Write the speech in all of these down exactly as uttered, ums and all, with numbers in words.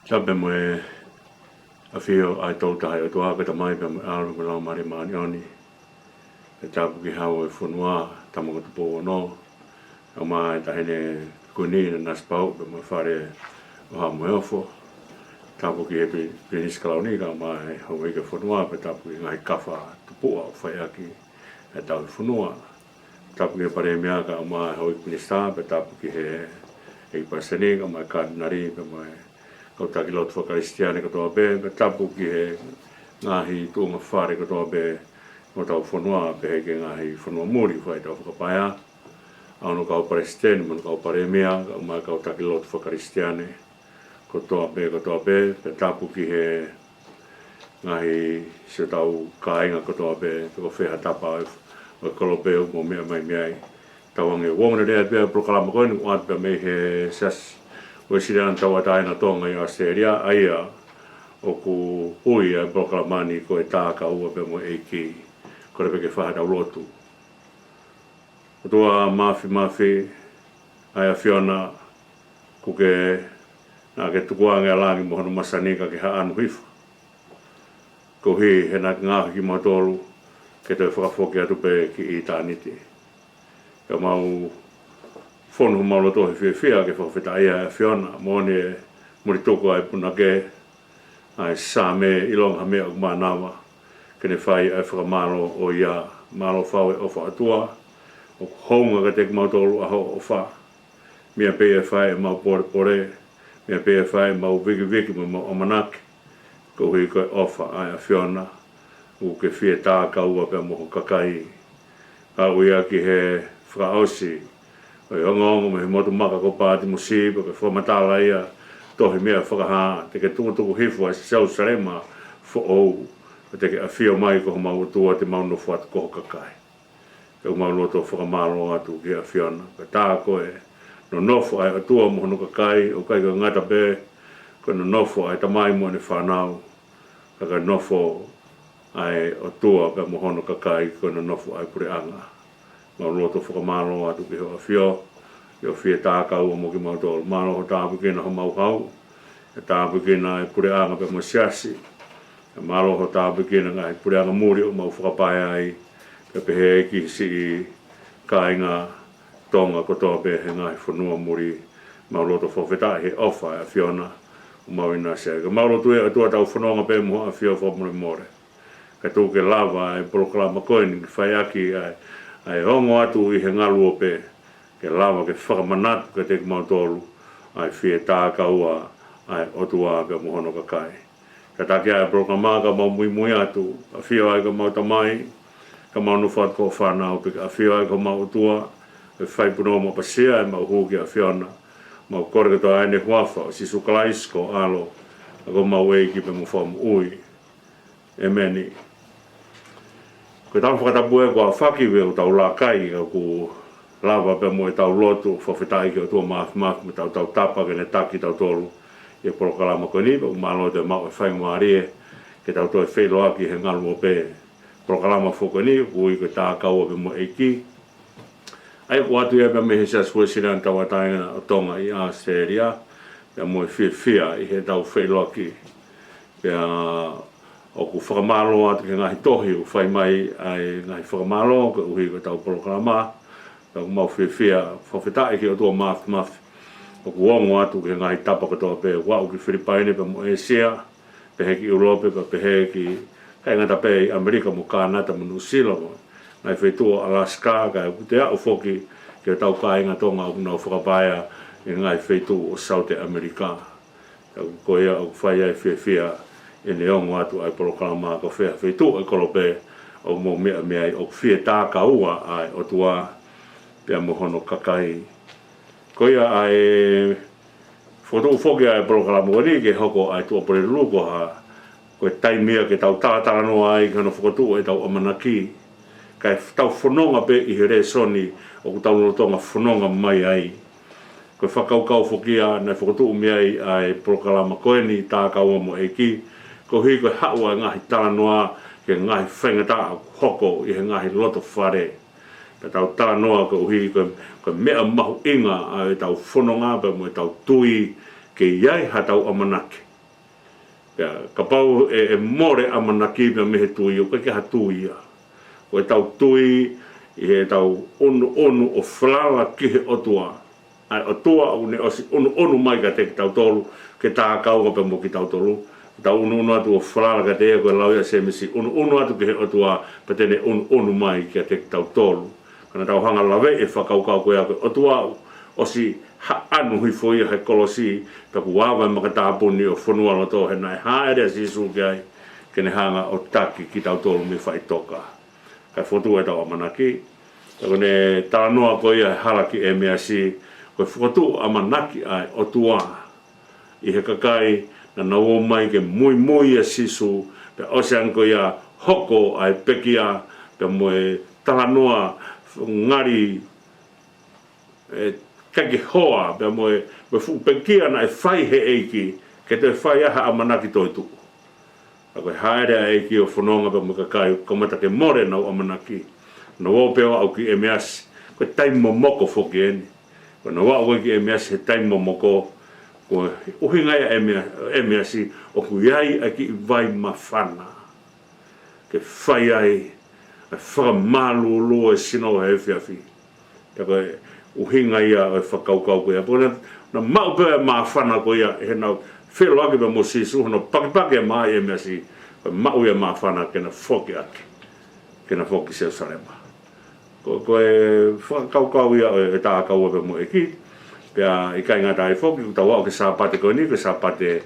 Tapu mo e ʻafio ʻa e Tolu Tahaʻi ʻOtua, ko e Tamai pea mo e ʻAlo pea mo e Laumālie Māʻoniʻoni. Pea tapu ki he Hau ʻo e fonua, Tama ko Tupou Ono, ʻa e Taʻahine Kuini Nanasipauʻu pea mo e Fale ʻo Haʻa Moheofo. Tapu ki he Pi-, Pilinisi Kalauni kae ʻumaʻā e houʻeiki ʻo e fonua, pea tapu ki he ngaahi kafa tupuʻa ʻoku fai ʻaki e tau fonua. Tapu ki he Palēmia kae ʻumaʻā e houʻeiki minisitā, pea tapu ki he ʻEiki Palesiteni kae ʻumaʻā e Katinali pea mo e kau taki lotu fakakalisitiane kotoa pē, pea tapu ki he ngaahi tuʻunga fale kotoa pē ʻo hotau fonua, pehē ki he ngaahi fonua muli fai tau fakapaea, ʻa hono kau palesiteni mo hono kau palēmia kae ʻumaʻā e kau taki lotu fakakalisitiane kotoa pē, kotoa pē, pea tapu ki he ngaahi siʻotau kāinga kotoa pē, pe ko fē ha tapa ʻo e, ʻo e kolope ʻoku mou meʻa mai mei ai. Tauange ʻoku ne lea pē ʻa e polokalama ko eni ʻoku ʻoatu pē mei he Siasi Uēsiliana Tauʻatāina ʻo Tonga ʻi ʻAositelēlia, ʻa ia ʻoku ui ʻa e polokalama ni ko e Tākaua pea mo e ʻEiki. Kole pē ke fai haʻatau lotu. ʻOtua Māfimafi, ʻa e ʻAfiona, kuo ke, naʻa ke tukuange ʻa langi mo hono masani ka ke haʻanu hifo. Koeʻuhi he naʻa ke ngaohi kimautolu ke toe fakafoki atu pē ki ʻitāniti. Ka mau fonu homau loto he fiefia ke fakafetaʻi ʻa e ʻAfiona, moʻoni e muli tuku ʻa e punake, ʻa e Saame, ʻilonga ha meʻa ʻoku mānava ke ne fai, ʻa e fakamālō ʻo ia. Mālō fau e ʻofa ʻa e ʻOtua ʻoku hounga kiate kimautolu ʻa hoʻo ʻofa. Meʻa pē ʻe fai ʻemau polepole, meʻa pē ʻe fai ʻemau vikiviki mo ʻemau ʻamanaki, koeʻuhi ko e ʻofa ʻa e ʻAfiona ʻoku ke fie tākaua pea mo ho kakai. Aʻu ia ki he fakaʻosi ʻo e ongoongo mei he motu maka ko Pātimosi, pea ke fakamatala ia, tohi meʻa fakahā, te ke tukutuku hifo ʻa Selūsalema foʻou, pea te ke ʻafio mai ko homau ʻOtua, te mau nofo atu ko ho kakai. ʻOku mau loto fakamālō atu ki he ʻAfiona. Ka tā ko e nonofo ʻa e ʻOtua mo hono kakai, ʻoku ʻikai ko e ngata pē ko e nonofo ʻa e Tamai mo ʻene fānau, ka ko e nofo ʻa e ʻOtua pea mo hono kakai, ko e nonofo ʻa e puleʻanga. Mau loto fakamālō atu ki hoʻo ʻAfio, ʻi hoʻo fie tākaua mo kimautolu. Mālō hoʻo tāpuekina homau hau, ʻa e tāpuekina e puleʻanga pea mo e siasi. Pea mālō hoʻo tāpuekina ngaahi puleʻanga muli ʻoku mau fakapaea ai, pea pehē ki he siʻi kāinga Tonga kotoa pē he ngaahi fonua muli. Mau loto fakafetaʻi he ʻofa ʻa e ʻAfiona ʻoku mau ʻinasi ai. Ka mau lotu ē ʻOtua, tau fononga pē mo hoʻo ʻAfio fakamolemole. Ka tuku ke lava e polokalama ko eni ke fai ʻaki ʻa e, ʻa e ongo atu ʻi he ngaluope, ke lava ke fakamanatu kiate kimautolu ʻa e fie tākaua ʻa e ʻOtua pea mo hono kakai. Kātaki ʻa e polokalama ka mau muimui atu, ʻAfio ai ko homau Tamai, ka mau nofo atu ko hoʻo fānau, pea ke ʻafio ai ko homau ʻOtua, ʻa e faipunou mo ʻapasia ʻemau hū ki he ʻAfiona. Mau kole kotoa ʻi he huafa ʻo Sīsū Kalaisi ko ho ʻAlo, ʻa ko homau ʻEiki pea mo Fakamoʻui. ʻEmeni. Ko e tau fakatapu ē kuo aofaki, pea ʻoku tau laka ai, ka ʻoku lava pē mo ʻetau lotu fakafetaʻi ki he ʻOtua Māfimafi mo ʻetau tautapa ke ne taki kitautolu ʻi he polokalama ko eni, pea ʻoku mālō ʻetau maʻu e faingamālie ke tau toe feʻiloaki he ngaluope. Polokalama foki ko eni ʻoku ui ko e Tākaua pea mo e ʻEiki, ʻa ia ʻoku ʻoatu ia pē mei he Siasi Uēsiliana Tauʻatāina ʻo Tonga ʻi ʻAositelēlia, pea mo e fiefia ʻi heʻetau feʻiloaki. Pea ʻoku fakamālō atu ki he ngaahi tohi ʻoku fai mai ʻa e ngaahi fakamālō koeʻuhi ko ʻetau polokalama. Pea ʻoku mau fiefia, fakafetaʻi ki he ʻOtua Māfimafi, ʻoku ongo atu ki he ngaahi tapa kotoa pē, ʻoku aʻu ki Filipaine pea mo ʻĒsia, pehē ki ʻIulope, pea pehē ki, ʻikai ngata pē ʻi ʻAmelika mo Kānata mo Nuʻusila mo e ngaahi feituʻu ʻo ʻAlasika, kae ʻoku toe aʻu foki ki hotau kāinga Tonga ʻoku nau fakapaea ʻi he ngaahi feituʻu ʻo Saute ʻAmelika. Pea ko ia ʻoku fai ai e fiefia ʻi heʻene ongo atu ʻa e polokalama ko fē ha feituʻu ʻo e kolope, ʻoku mou meʻa mei ai, ʻoku fie tākaua ʻa e ʻOtua pea mo hono kakai. Ko ia ʻa e fokotuʻu foki ʻa e polokalama ko eni ke hoko ʻa e Tuʻapulelulu ko ha, ko e taimi ia ke tau talatalanoa ai ki hono fokotuʻu ʻetau ʻamanaki. Kae tau fononga pē ʻi he lēsoni ʻoku tau lolotonga fononga mai ai. Ko e fakakaukau foki ia naʻe fokotuʻu mei ai ʻa e polokalama ko eni Tākaua mo e ʻEiki, koeʻuhi ko e haʻu ʻa e ngaahi talanoa ki he ngaahi faingataʻa ʻoku hoko ʻi he ngaahi loto fale. Pea tau talanoa koeʻuhi ko e, ko e meʻa mahuʻinga ʻa ʻetau fononga pea mo ʻetau tui ke ʻi ai haʻatau ʻamanaki. Pea kapau ʻe, ʻe mole ʻamanaki pea mei he tui, ʻoku ʻikai ke ha tui ia. Ko ʻetau tui ʻi heʻetau ʻunuʻunu ʻo falala ki he ʻOtua. ʻA e ʻOtua ʻoku ne ʻosi ʻunuʻunu mai kiate kitautolu, ke tā kau pea mo kitautolu. Tau ʻunuʻunu atu ʻo falala kiate ia, ko e lau ia ʻa Sēmisi, ʻunuʻunu atu ki he ʻOtua, pea te ne ʻunuʻunu mai kiate kitautolu. Ka naʻa tau hanga ʻo lave e fakakaukau ko ia ko e ʻOtua ʻosi haʻanu hifo ia he kolosi, pea kuo ava e makatāpuni ʻo fonualoto he naʻe hāʻele ʻa Sīsū ki ai, ke ne hanga ʻo taki kitautolu mei faʻitoka. Kae fokotuʻu ʻetau ʻamanaki. Pea ko ʻene talanoa ko ia he hala ki ʻEmeasi, ko e fokotuʻu ʻamanaki ʻa e ʻOtua ʻi he kakai naʻa nau ō mai ke muimui ʻia Sīsū, pea ʻosi ange ko ia hoko ʻa e pekia, pea mo e talanoa ngali ʻe, ʻikai ke hoa, pea mo e, mo e fuʻu pekia naʻe fai he ʻEiki, ke toe fai ai ha ʻamanaki toetuʻu. ʻA ko e hāʻele ʻa e ʻEiki ʻo fononga pea mo e kakai, kamata ke mole ʻenau ʻamanaki. Naʻa nau ō pē ʻo aʻu ki ʻEmeasi, ko e taimi momoko foki eni. Ko ʻenau aʻu ko ē ki ʻEmeasi he taimi momoko, ko e ʻuhinga ia ʻEmea-, ʻEmeasi, ʻoku ʻi ai ʻa e kiʻi vai māfana ke fai ai ʻa e fakamālūlū ʻo e sino he efiafi. Pea ko e ʻuhinga ia ʻo e fakakaukau ko ia. Pea ko ʻenau, naʻa nau maʻu pē ʻa e māfana ko ia, he naʻa nau feʻiloaki pea mo Sīsū, hono pakipaki ʻa e mā ʻi ʻEmeasi, ko e maʻu ia ʻa e māfana ke na foki ʻaki, ke na foki ki Selusalema. Ko, ko e fakakaukau ia ʻo e, ʻe tā kau pea mo e ʻEiki. Pea ʻikai ngata ai foki, ʻoku tau aʻu ki he Sāpate ko eni, ko e Sāpate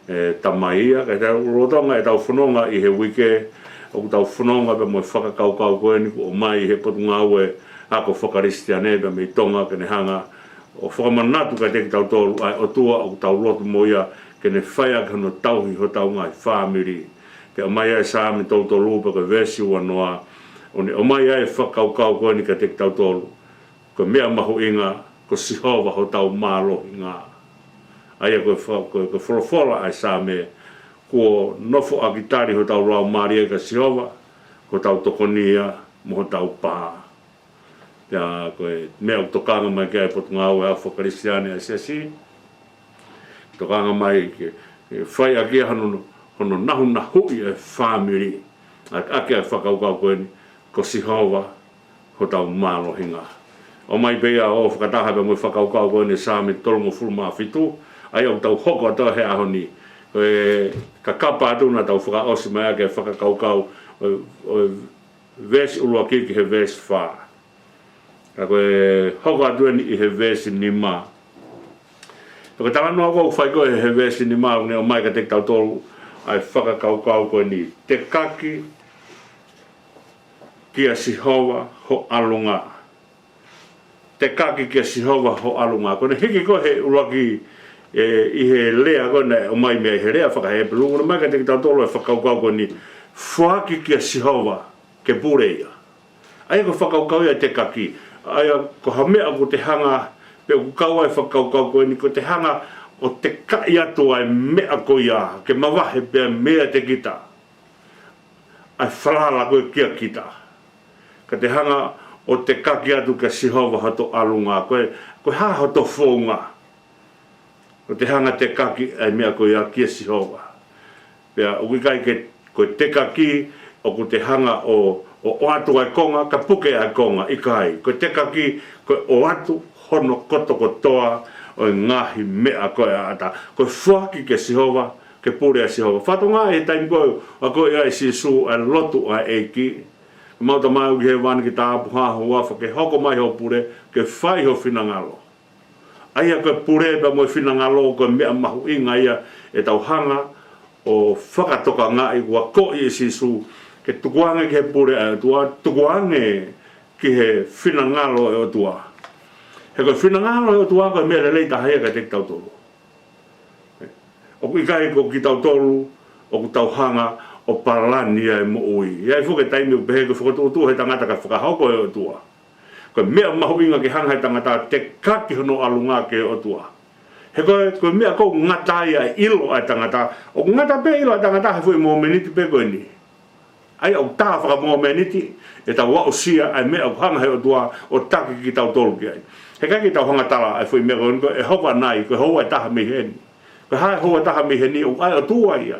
ʻe Tamai ia, ka ʻi heʻetau lolotonga ʻetau fononga ʻi he uike, ʻoku tau fononga pea mo e fakakaukau ko eni kuo ʻomai ʻe he Potungāue Ako Fakakalisitiane pea mei Tonga ke ne hanga ʻo fakamanatu kiate kitautolu ʻa e ʻOtua ʻoku tau lotu mo ia ke ne fai ʻaki hono tauhi hotau ngaahi fāmili. Pea ʻomai ʻa e Saame tolu tolu pea ko e veesi ua noa, ʻo ne ʻomai ʻa e fakakaukau ko eni kiate kitautolu. Ko e meʻa mahuʻinga, ko Sihova hotau mālohinga. ʻA ia ko e fa-, ko e, ko e folofola ʻa e Saame, kuo nofo ʻaki tali hotau laumālie kia Sihova, ko hotau tokoni ia mo hotau pā. Pea ko e meʻa ʻoku tokanga mai ki ai e Potungāue Ako Fakakalisitiane ʻa e Siasi, tokanga mai ke, ke fai ʻaki ia hono, hono nahunahuʻi e fāmili. ʻA, ʻaki ʻa e fakakaukau ko eni, ko Sihova hotau mālohinga. ʻOmai pē ia ʻo fakataha pea mo e fakakaukau ko eni Saame tolungofulu mā fitu, ʻa ia ʻoku tau hoko atu he ʻaho ni. Ko e kakapa atu naʻa tau fakaʻosi mai ʻaki e fakakaukau ʻo, ʻo e veesi ʻuluaki ki he veesi fā. Ka ko e hoko atu eni ʻi he veesi nima. Pea ko e talanoa ko ē ʻoku fai ko ē he veesi nima, ʻoku ne ʻomai kiate kitautolu ʻa e fakakaukau ko eni, tekaki kia Sihova ho ʻalunga. Tekaki kia Sihova ho ʻalunga. Ko ʻene hiki ko ē he ʻuluaki, ʻe, ʻi he lea ko ē naʻe ʻomai mei ai he lea faka-Hepelū, ʻoku ne ʻomai kiate kitautolu e fakakaukau ko eni, foaki kia Sihova ke pule ia. ʻA ia ko e fakakaukau ia tekaki. ʻA ia ko ha meʻa ʻoku te hanga, pe ʻoku kau ai e fakakaukau ko eni, ko ʻete hanga ʻo tekaʻi atu ʻa e meʻa ko ia, ke mavahe pea meiate kita ʻa e falala ko ē kia kita. Ka te hanga ʻo tekaki atu kia Sihova hoto ʻalunga. Ko e, ko e hā hoto founga ʻo te hanga tekaki ʻa e meʻa ko ia kia Sihova. Pea ʻoku ʻikai ke, ko e tekaki, ʻoku te hanga ʻo, ʻo, ʻoatu ʻa e konga, ka puke ʻa e konga, ʻikai. Ko e tekaki, ko e ʻoatu hono kotokotoa ʻo e ngaahi meʻa ko ē ʻa ʻata. Ko e foaki kia Sihova, ke pule ʻa Sihova. Fatongia ʻi he taimi ko ē ʻoku akoʻi ai ʻe Sīsū ʻa e lotu ʻa e ʻEiki. Mau Tamai ʻoku ʻi hēvani, ke tāpuhā ho huafa, ke hoko mai hoʻo pule, ke fai ho finangalo. ʻA ia ko e pule pea mo e finangalo ko e meʻa mahuʻinga ia ʻe tau hanga ʻo fakatokangaʻi, ʻoku akoʻi ʻe Sīsū ke tukuange ki he pule ʻa e ʻOtua, tukuange ki he finangalo ʻo e ʻOtua. He ko e finangalo ʻo e ʻOtua ko e meʻa lelei taha ia kiate kitautolu. ʻOku ʻikai ko kitautolu ʻoku tau hanga ʻo palani ʻa e moʻui. ʻI ai foki e taimi ʻoku pehē ko e fokotuʻutuʻu ʻe he tangata kae fakahoko ʻe he ʻOtua. Ko e meʻa mahuʻinga ke hanga ʻe he tangata ʻo tekaki hono ʻalunga ki he ʻOtua. He ko e, ko e meʻa ʻoku ngata ai ʻa e ʻilo ʻa e tangata. ʻOku ngata pē ʻilo ʻa e tangata he foʻi momeniti pē ko eni. ʻA ia ʻoku tā fakamōmeniti ʻetau aʻusia ʻa e meʻa ʻoku hanga ʻe he ʻOtua ʻo taki kitautolu ki ai. He ʻikai ke tau hanga ʻo tala ʻa e foʻi meʻa ko eni ko e hoko ʻanai, ko e houa ʻe taha mei heni. Ko e hā e houa ʻe taha mei heni, ʻoku ʻa e ʻOtua ia.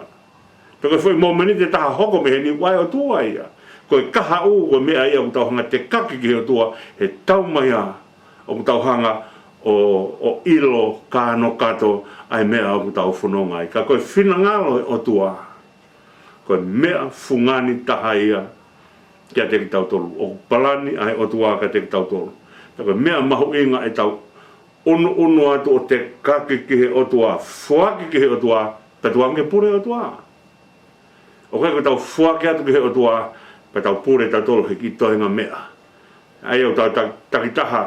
Pea ko e foʻi mōmeniti ʻe taha hoko mei heni, ʻoku ʻa e ʻOtua ia. Ko e kahaʻu, ko e meʻa ia ʻoku tau hanga tekaki ki he ʻOtua, he taumaiā ʻoku tau hanga ʻo, ʻo ʻilo kānokato ʻa e meʻa ʻoku tau fononga ai. Ka ko e finangalo ʻo e ʻOtua, ko e meʻa fungani taha ia kiate kitautolu. ʻOku palani ʻa e ʻOtua kiate kitautolu. Pea ko e meʻa mahuʻinga ʻetau ʻunuʻunu atu ʻo tekaki ki he ʻOtua, foaki ki he ʻOtua, pea tukuange ke pule ʻa e ʻOtua. ʻOku ʻikai ko ʻetau foaki atu ki he ʻOtua, pea tau pule tautolu he kiʻi toenga meʻa. ʻA ia ʻoku tau ta-, takitaha,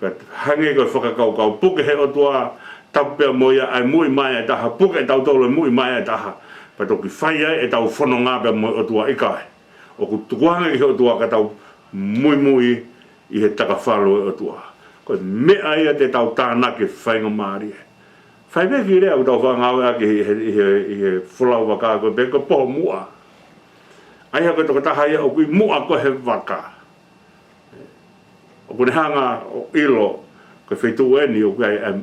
pea hangē ko e fakakaukau, puke he ʻOtua, tapu pea mo ia ʻa e muimui ʻe taha, puke ʻe tautolu e muimui ʻe taha, pea toki fai ai ʻetau fononga pea mo e ʻOtua. ʻIkai. ʻOku tukuange ki he ʻOtua ka tau muimui ʻi he takafalu ʻo e ʻOtua. Ko e meʻa ia te tau tānaki faingamālie. Fai pē ki he lea ʻoku tau faʻa ngāueʻaki ʻi he, ʻi he, ʻi he folau vaka, ko e pehē ko e poho muʻa. ʻA ia ko e tokotaha ia ʻoku ʻi muʻa ko ē he vaka, ʻoku ne hanga ʻo ʻilo, ko e feituʻu eni ʻoku ʻi ai ʻa e,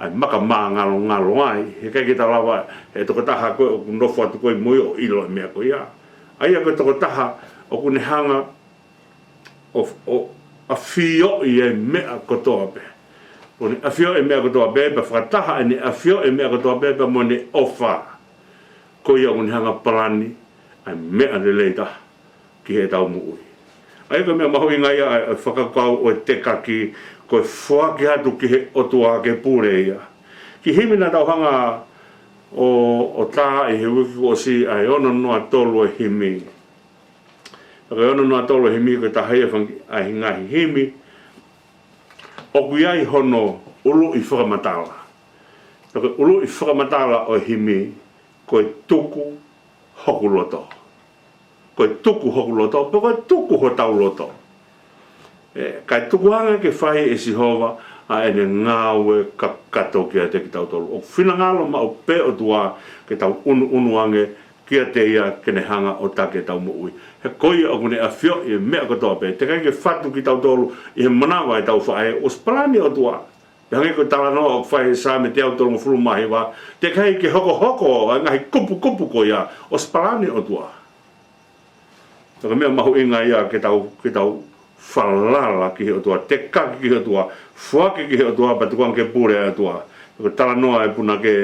ʻa e maka māngalongalo ai. He ʻikai ke ta lava, he tokotaha ko ē ʻoku nofo atu ko ē ʻi mui ʻo ʻilo e meʻa ko ia. ʻA ia ko e tokotaha ʻoku ne hanga ʻo, ʻo ʻafioʻi e meʻa kotoa pē. ʻO ne ʻafioʻi e meʻa kotoa pē, pea fakataha ʻene ʻafioʻi e meʻa kotoa pē, pea mo ʻene ʻofa. Ko ia ʻoku ne hanga palani ʻa e meʻa lelei taha ki heʻetau moʻui. ʻA ia ko e meʻa mahuʻinga ia ʻa e fakakaukau ʻo e tekaki, ko e foaki atu ki he ʻOtua ke pule ia. Kiʻi himi naʻa tau hanga ʻo, ʻo tā ʻi he uike kuo ʻosi, ʻa e ono noa tolu e himi. Pea ko e ono noa tolu e himi ko e taha ia fanga ʻa e ngaahi himi ʻoku ʻi ai hono ʻuluʻi fakamatala. Pea ko e ʻuluʻi fakamatala ʻo e himi, ko e tuku hoku loto. Ko e tuku hoku loto, pe ko e tuku hotau loto. ʻE, kae tukuange ke fai ʻe Sihova ʻa ʻene ngāue kakato kiate kitautolu. ʻOku finangalo maʻu pē ʻOtua ke tau ʻunuʻunu ange kiate ia ke ne hanga ʻo taki ʻetau moʻui. He ko ia ʻoku ne ʻafioʻi e meʻa kotoa pē. Teʻeki ai ke fatu kitautolu ʻi he manava ʻetau faʻē, ʻosi palani ʻOtua. Pea hangē ko e talanoa ʻoku fai he Saame teau tolungofulu mā hiva, teʻeki ai ke hokohoko ʻa e ngaahi kupukupu ko ia, ʻosi palani ʻOtua. Ka ko e meʻa mahuʻinga ia ke tau, ke tau falala ki he ʻOtua, tekaki ki he ʻOtua, foaki ki he ʻOtua, pea tukuange ke pule ʻa e ʻOtua. Ko e talanoa ʻa e punake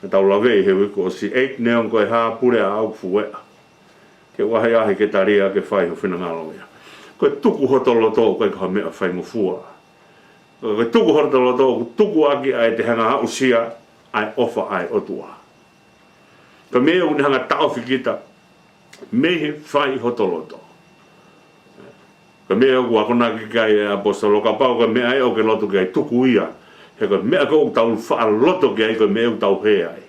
naʻa tau laveʻi he uike kuo ʻosi, ʻEiki neongo ko e hā, pule ʻa au fueʻa. Ke u ʻahiʻahi ke tali ʻa e ke fai ho finangalo ia. Ko e tuku hoto loto ʻoku ʻikai ko ha meʻa faingofua. Ko e tuku hoto loto ʻoku tukuaki ʻa e te hanga aʻusia ʻa e ʻofa ʻa e ʻOtua. Ko e meʻa ʻoku ne hanga taʻofi kita mei he fai hoto loto. Ko e meʻa ʻoku akonaki ki ai e ʻaposetolo, kapau ko e meʻa ʻoku ke loto ki ai, tuku ia. He ko e meʻa ʻoku tau faʻa loto ki ai, ko e meʻa ʻoku tau hē ai.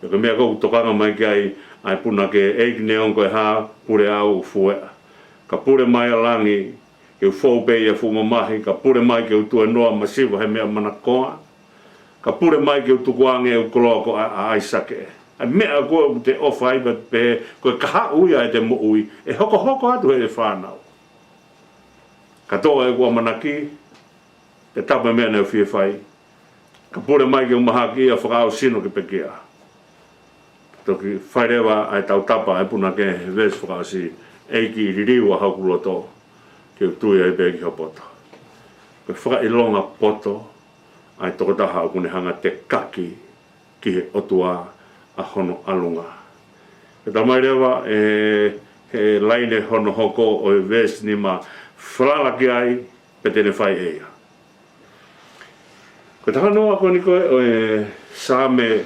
He ko e meʻa ʻoku tokanga mai ki ai ʻa e punake, ʻEiki neongo ko e hā, pule ʻa au fueʻa. Ka pule mai ʻa langi, ke u fou pē ʻi ha fuʻu mamahi, ka pule mai ke u tuenoa masiva he meʻa manakoa. Ka pule mai ke u tukuange ʻeku koloa ko ʻa, ʻa ʻAisake. ʻA e meʻa ko ē ʻoku te ʻofa ai pea pehē ko e kahaʻu ia ʻete moʻui, ʻe hokohoko atu heʻete fānau. Ka toʻo ʻeku ʻamanaki, pea tapu e meʻa naʻe fie fai. Ka pule mai ke u mahaki ia, fakaʻau sino ke pekia. Toki fai leva ʻa e tautapa ʻa e punake he veesi fakaʻosi, ʻEiki liliu ʻa hoku loto, ke u tui ai pē ki ho poto. Ko e fakaʻilonga poto ʻa e tokotaha ʻoku ne hanga tekaki ki he ʻOtua ʻa hono ʻalunga. Ke tala mai leva ʻe he laine hono hoko ʻo e veesi nima, falala ki ai, pea te ne fai ʻe ia. Ko e talanoa ko eni ko ē ʻo e Saame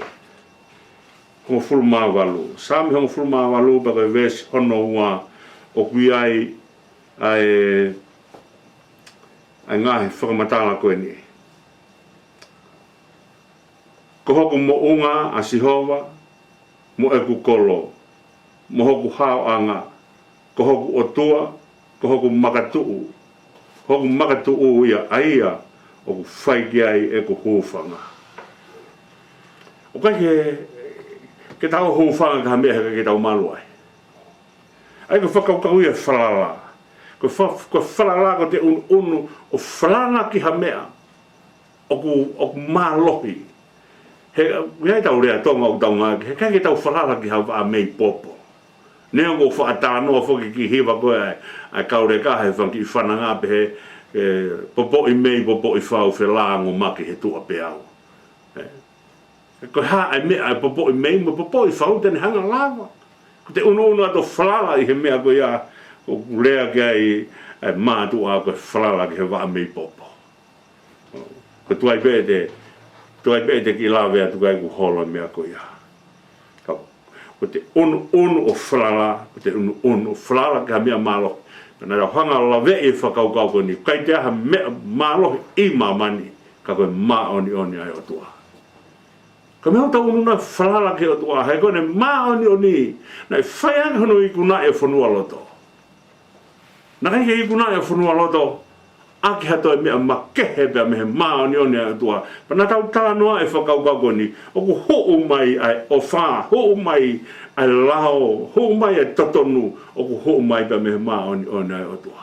hongofulu mā valu. Saame hongofulu mā valu pea ko e veesi hono ua ʻoku ʻi ai ʻa e, ʻa e ngaahi fakamatala ko eni. Ko hoku moʻunga ʻa Sihova, mo ʻeku kolo, mo hoku haoʻanga, ko hoku ʻOtua, ko hoku makatuʻu, hoku makatuʻu ia ʻa ia ʻoku fai ki ai ʻeku hūfanga. ʻOku ʻikai ke, ke tau hūfanga ki ha meʻa he ʻikai ke tau malu ai. ʻA ia ko e fakakaukau ia e falala. Ko e fa-, ko e falala ko ʻete ʻunuʻunu ʻo falala ki ha meʻa ʻoku, ʻoku mālohi. ʻE, ʻoku ʻi ai ʻetau lea Tonga ʻoku tau ngāueʻaki, heʻikai ke tau falala ki ha vaʻa mei popo. Neongo ʻoku faʻa talanoa foki ki he hiva ko ē ʻa e, ʻa e kau leka he fanga kiʻi fananga pehē, ʻe, popoʻi mei, popoʻi fau, felāngo maki he tuʻa peau. ʻE, ko e hā ʻa e meʻa ʻa e popoʻi mei mo e popoʻi fau te ne hanga ʻo lava? Ko ʻete ʻunuʻunu atu ʻo falala ʻi he meʻa ko ia ʻoku lea ki ai ʻa e mātuʻa ko e falala ki he vaʻa mei popo. Ko e tuai pē ʻete, tuai pē ʻete kiʻi lave atu ki ai kuo holo e meʻa ko ia. Ka, ko ʻete ʻunuʻunu ʻo falala, ko ʻete ʻunuʻunu ʻo falala ki ha meʻa mālohi. Ka naʻa tau hanga ʻo laveʻi e fakakaukau ko eni, ʻikai toe ʻi ai ha meʻa mālohi ʻi māmani, ka ko e māʻoniʻoni ʻa e ʻOtua. Ko e meʻa ʻoku tau ʻunuʻunu ai ʻo falala ki he ʻOtua, he ko ʻene māʻoniʻoni, naʻe fai ange hono ikunaʻi e fonualoto. Naʻe ʻikai ke ikunaʻi e fonualoto ʻaki ha toe meʻa makehe pea mei he māʻoniʻoni ʻa e ʻOtua. Pea naʻa tau talanoa e fakakaukau ko eni, ʻoku huʻu mai ʻa e ʻofa, huʻu mai ʻa e lao, huʻu mai e totonu, ʻoku huʻu mai pea mei he māʻoniʻoni ʻa e ʻOtua.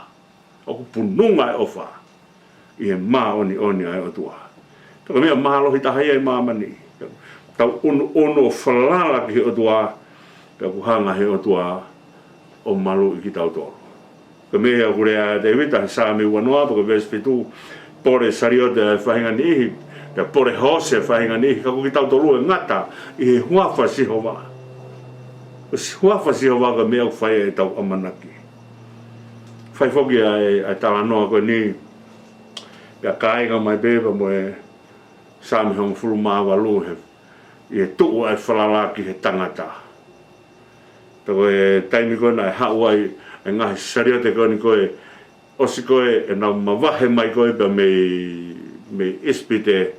ʻOku pununga e ʻofa ʻi he māʻoniʻoni ʻa e ʻOtua. Ka ko e meʻa mālohi taha ia ʻi māmani. Tau ʻunuʻunu ʻo falala ki he ʻOtua, pea ʻoku hanga he ʻOtua ʻo maluʻi kitautolu. Ko e meʻa ia ʻoku lea ai ʻa Tēvita he Saame uanoa, pea ko e veesi fitu, pole saliote ʻa e faʻahinga niʻihi, pea pole hoosi ʻa e faʻahinga niʻihi, ka ko kitautolu ʻe ngata ʻi he huafa ʻo Sihova. Ko e huafa ʻo Sihova ko e meʻa ʻoku fai ai ʻetau ʻamanaki. Fai foki ʻa e, ʻa e talanoa ko eni, pea kāinga mai pē pea mo e Saame hongofulu mā valu he, ʻi he tuʻu ʻa e falala ki he tangata. Pea ko e taimi ko ē naʻe haʻu ai e ngaahi saliote ko eni ko ē, ʻosi ko ē ʻenau mavahe mai ko ē pea mei, mei ʻIsipite,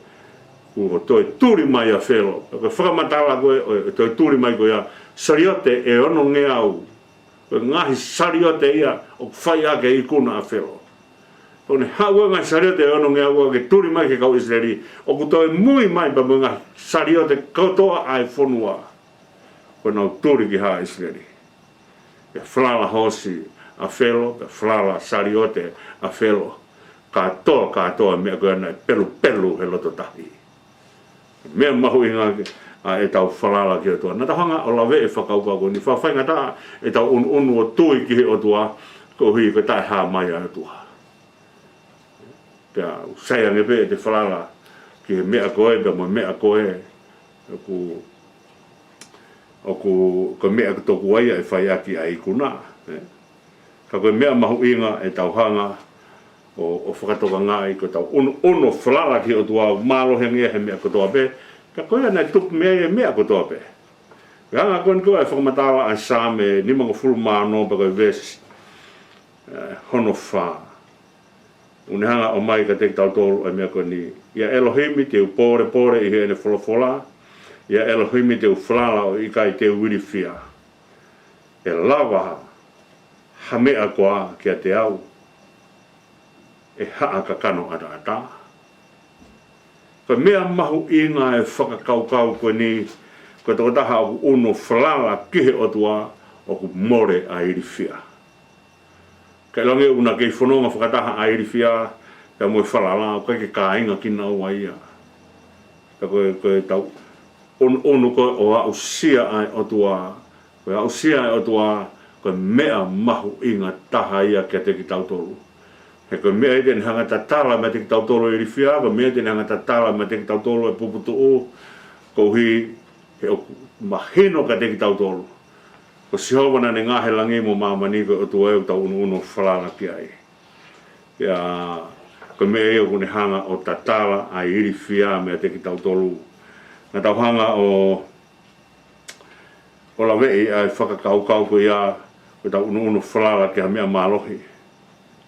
kuo toe tuli mai ʻa Felo. Pea ko e fakamatala ko ē ʻo e toe tuli mai ko ia, saliote ʻe onongeau. Ko e ngaahi saliote ia ʻoku fai ʻaki e ikuna ʻa Felo. Pea ko ʻene haʻu e ngaahi saliote ʻe onongeau ke tuli mai ki he kau ʻIsileli, ʻoku toe mui mai pea mo e ngaahi saliote kotoa ʻa e fonua. Ko ʻenau tuli ki haʻa ʻIsileli. Pea falala hoosi ʻa Felo, pea falala saliote ʻa Felo. Kātoa, kātoa e meʻa ko ē naʻe pelupelu he loto tahi. Meʻa mahuʻinga ke, ʻa ʻetau falala ki he ʻOtua. Naʻa tau hanga ʻo laveʻi e fakakaukau ko eni, fakafaingataʻa ʻetau ʻunuʻunu ʻo tui ki he ʻOtua, koeʻuhi ko e taʻehāmai ʻa e ʻOtua. Pea ʻoku sai ange pē ʻete falala ki he meʻa ko ē, pea mo e meʻa ko ē, ʻoku, ʻoku, ko e meʻa ko tokua ia ʻe fai ʻaki ʻa e ikuna, ē? Ka ko e meʻa mahuʻinga ʻetau hanga ʻo, ʻo fakatokangaʻi, ko ʻetau ʻunuʻunu ʻo falala ki he ʻOtua, mālohi ange ia he meʻa kotoa pē, ka ko ia naʻe tupu mei ai e meʻa kotoa pē. Ko e anga ko eni ko ē ʻa e fakamatala ʻa e Saame nimangofulu mā ono pea ko e veesi, ē, hono fā. ʻOku ne hanga ʻo ʻomai kiate kitautolu ʻa e meʻa ko eni. ʻIa ʻElohimi te u pōlepole ʻi heʻene folofola, ʻia ʻElohimi te u falala ʻo ʻikai te u ilifia. ʻE lava ha meʻa koā kiate au, ʻe haʻa kakano ʻataʻatā? Ko e meʻa mahuʻinga e fakakaukau ko eni, ko e tokotaha ʻoku ʻunuʻunu ʻo falala ki he ʻOtua ʻoku mole ʻa e ilifia. Ka ʻiloange ʻoku na kei fononga fakataha ʻa e ilifia pea mo e falala, ʻoku ʻikai ke kāinga kinaua ia. Ka ko e, ko ʻetau ʻunuʻunu ko ē ʻo aʻusia ʻa e ʻOtua, ko e aʻusia ʻa e ʻOtua, ko e meʻa mahuʻinga taha ia kiate kitautolu. He ko e meʻa ia te ne hanga ʻo tatala meiate kitautolu e ilifia, ko e meʻa ia te ne hanga ʻo tatala meiate kitautolu e puputuʻu, koeʻuhi he ʻoku mahino kiate kitautolu ko Sihova naʻa ne ngaohi e langi mo māmani ko e ʻOtua ʻoku tau ʻunuʻunu ʻo falala ki ai. Pea ko e meʻa ia ʻoku ne hanga ʻo tatala ʻa e ilifia meiate kitautolu. Naʻa tau hanga ʻo, ʻo laveʻi ʻa e fakakaukau ko ia, ko ʻetau ʻunuʻunu ʻo falala ki ha meʻa mālohi.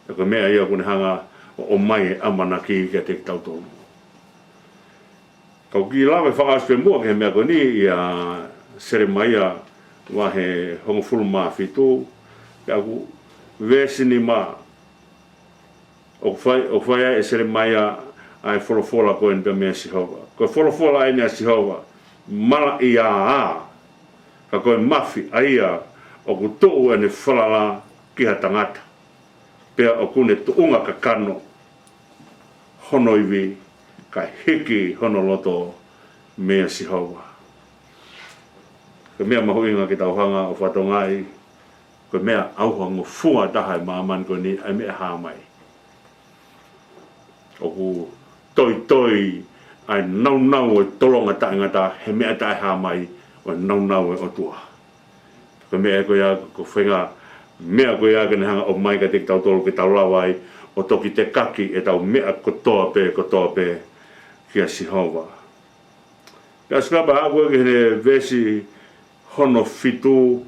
Pea ko e meʻa ia ʻoku ne hanga ʻo ʻomai e ʻamanaki kiate kitautolu. Kau kiʻi lave fakaʻosi pē muʻa ki he meʻa ko eni ʻia Selemaia vahe hongofulu mā fitu, pea ko e veesi nima, ʻoku fai, ʻoku fai ai ʻe Selemaia ʻa e folofola ko eni pea meia Sihova. Ko e folofola eni ʻa Sihova, malaʻia ā, ka ko e mafi ʻa ia ʻoku tuʻu ʻene falala ki ha tangata. Pea ʻoku ne tuʻunga kakano hono ivi, kae hiki hono loto meia Sihova. Ko e meʻa mahuʻinga ke tau hanga ʻo fakatokangaʻi, ko e meʻa ʻauha ngofua taha ʻi māmani ko eni ʻa e meʻa hā mai. ʻOku toitoi ʻa e naunau ʻo e tolonga taʻengata he meʻa taʻehā mai ʻo e naunau ʻo e ʻOtua. Ko e meʻa ko ia, ko e faʻahinga meʻa ko ia ke ne hanga ʻo ʻomai kiate kitautolu ke tau lava ai ʻo toki tekaki ʻetau meʻa kotoa pē, kotoa pē kia Sihova. Pea ʻosi ka pea aʻu ko ē ki he veesi hono fitu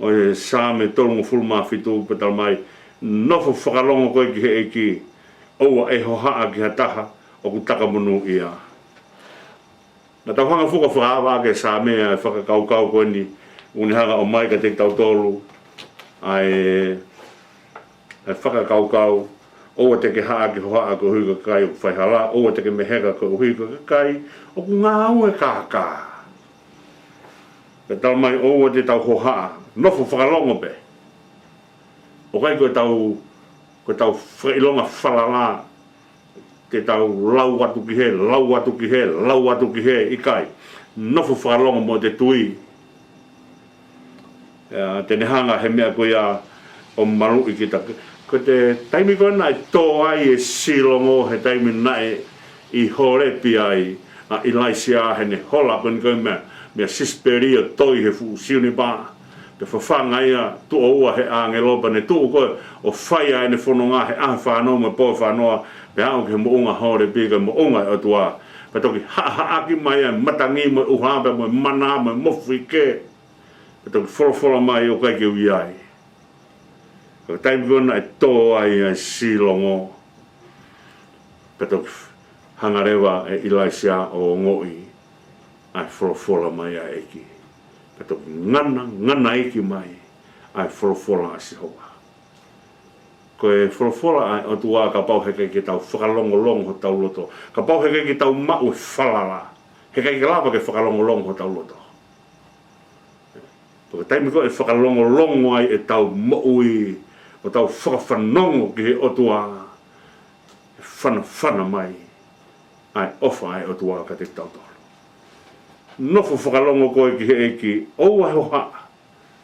ʻo e Saame tolungofulu mā fitu, pea talamai, nofo fakalongo koe ki he ʻEiki, ʻoua ʻe hohaʻa ki ha taha ʻoku taka monūʻia. Naʻa tau hanga foki ʻo fakaava ʻaki e Saame ʻa e fakakaukau ko eni, ʻoku ne hanga ʻo ʻomai kiate kitautolu ʻa e, ʻa e fakakaukau, ʻoua te ke haʻaki hohaʻa koeʻuhi ko e kakai ʻoku faihala, ʻoua te ke meheka koeʻuhi ko e kakai ʻoku ngāue kākā. Pea talamai ʻoua te tau hohaʻa, nofo fakalongo pē. ʻOku ʻikai ko ʻetau, ko ʻetau fakaʻilonga falala, te tau lau atu ki hē, lau atu ki hē, lau atu ki hē, ʻikai. Nofo fakalongo mo ʻete tui. ʻIa, te ne hanga he meʻa ko ia ʻo maluʻi kita. Ko e taimi ko ē naʻe tō ai e silongo, he taimi naʻe ʻi Holepi ai ʻa ʻIlaisiā, he ne hola ko eni ko ē meia, meia sisipeli ʻo toi he fuʻu siunipa. Pea fafanga ia tuʻo ua he ʻāngelo, pea ne tuʻu ko ē ʻo fai ʻa ʻene fononga he ʻaho ʻe fā noa mo e pō ʻe fā noa, pea aʻu ki he moʻunga Holepi, ko e moʻunga ʻo e ʻOtua. Pea toki haʻahaʻaki mai ʻa e matangi mo e ʻuha, pea mo e mana, mo e mofuike. Pea toki folofola mai ʻoku ʻikai ke u ʻi ai. Ko e taimi ko ē naʻe tō ai ʻa e silongo, pea toki hanga leva ʻe ʻIlaisiā ʻo ongoʻi ʻa e folofola mai ʻa e ʻEiki. Pea toki ngana, ngana iki mai ʻa e folofola ʻa Sihova. Ko e folofola ʻa e ʻOtua, kapau heʻikai ke tau fakalongolongo hotau loto, kapau heʻikai ke tau maʻu e falala, heʻikai ke lava ke fakalongolongo hotau loto. Ko e taimi ko ē ʻe fakalongolongo ai ʻetau moʻui, ʻo tau fakafanongo ki he ʻOtua, ʻe fanafana mai ʻa e ʻofa ʻa e ʻOtua kiate kitautolu. Nofo fakalongo koe ki he ʻEiki, ʻoua ʻe hohaʻa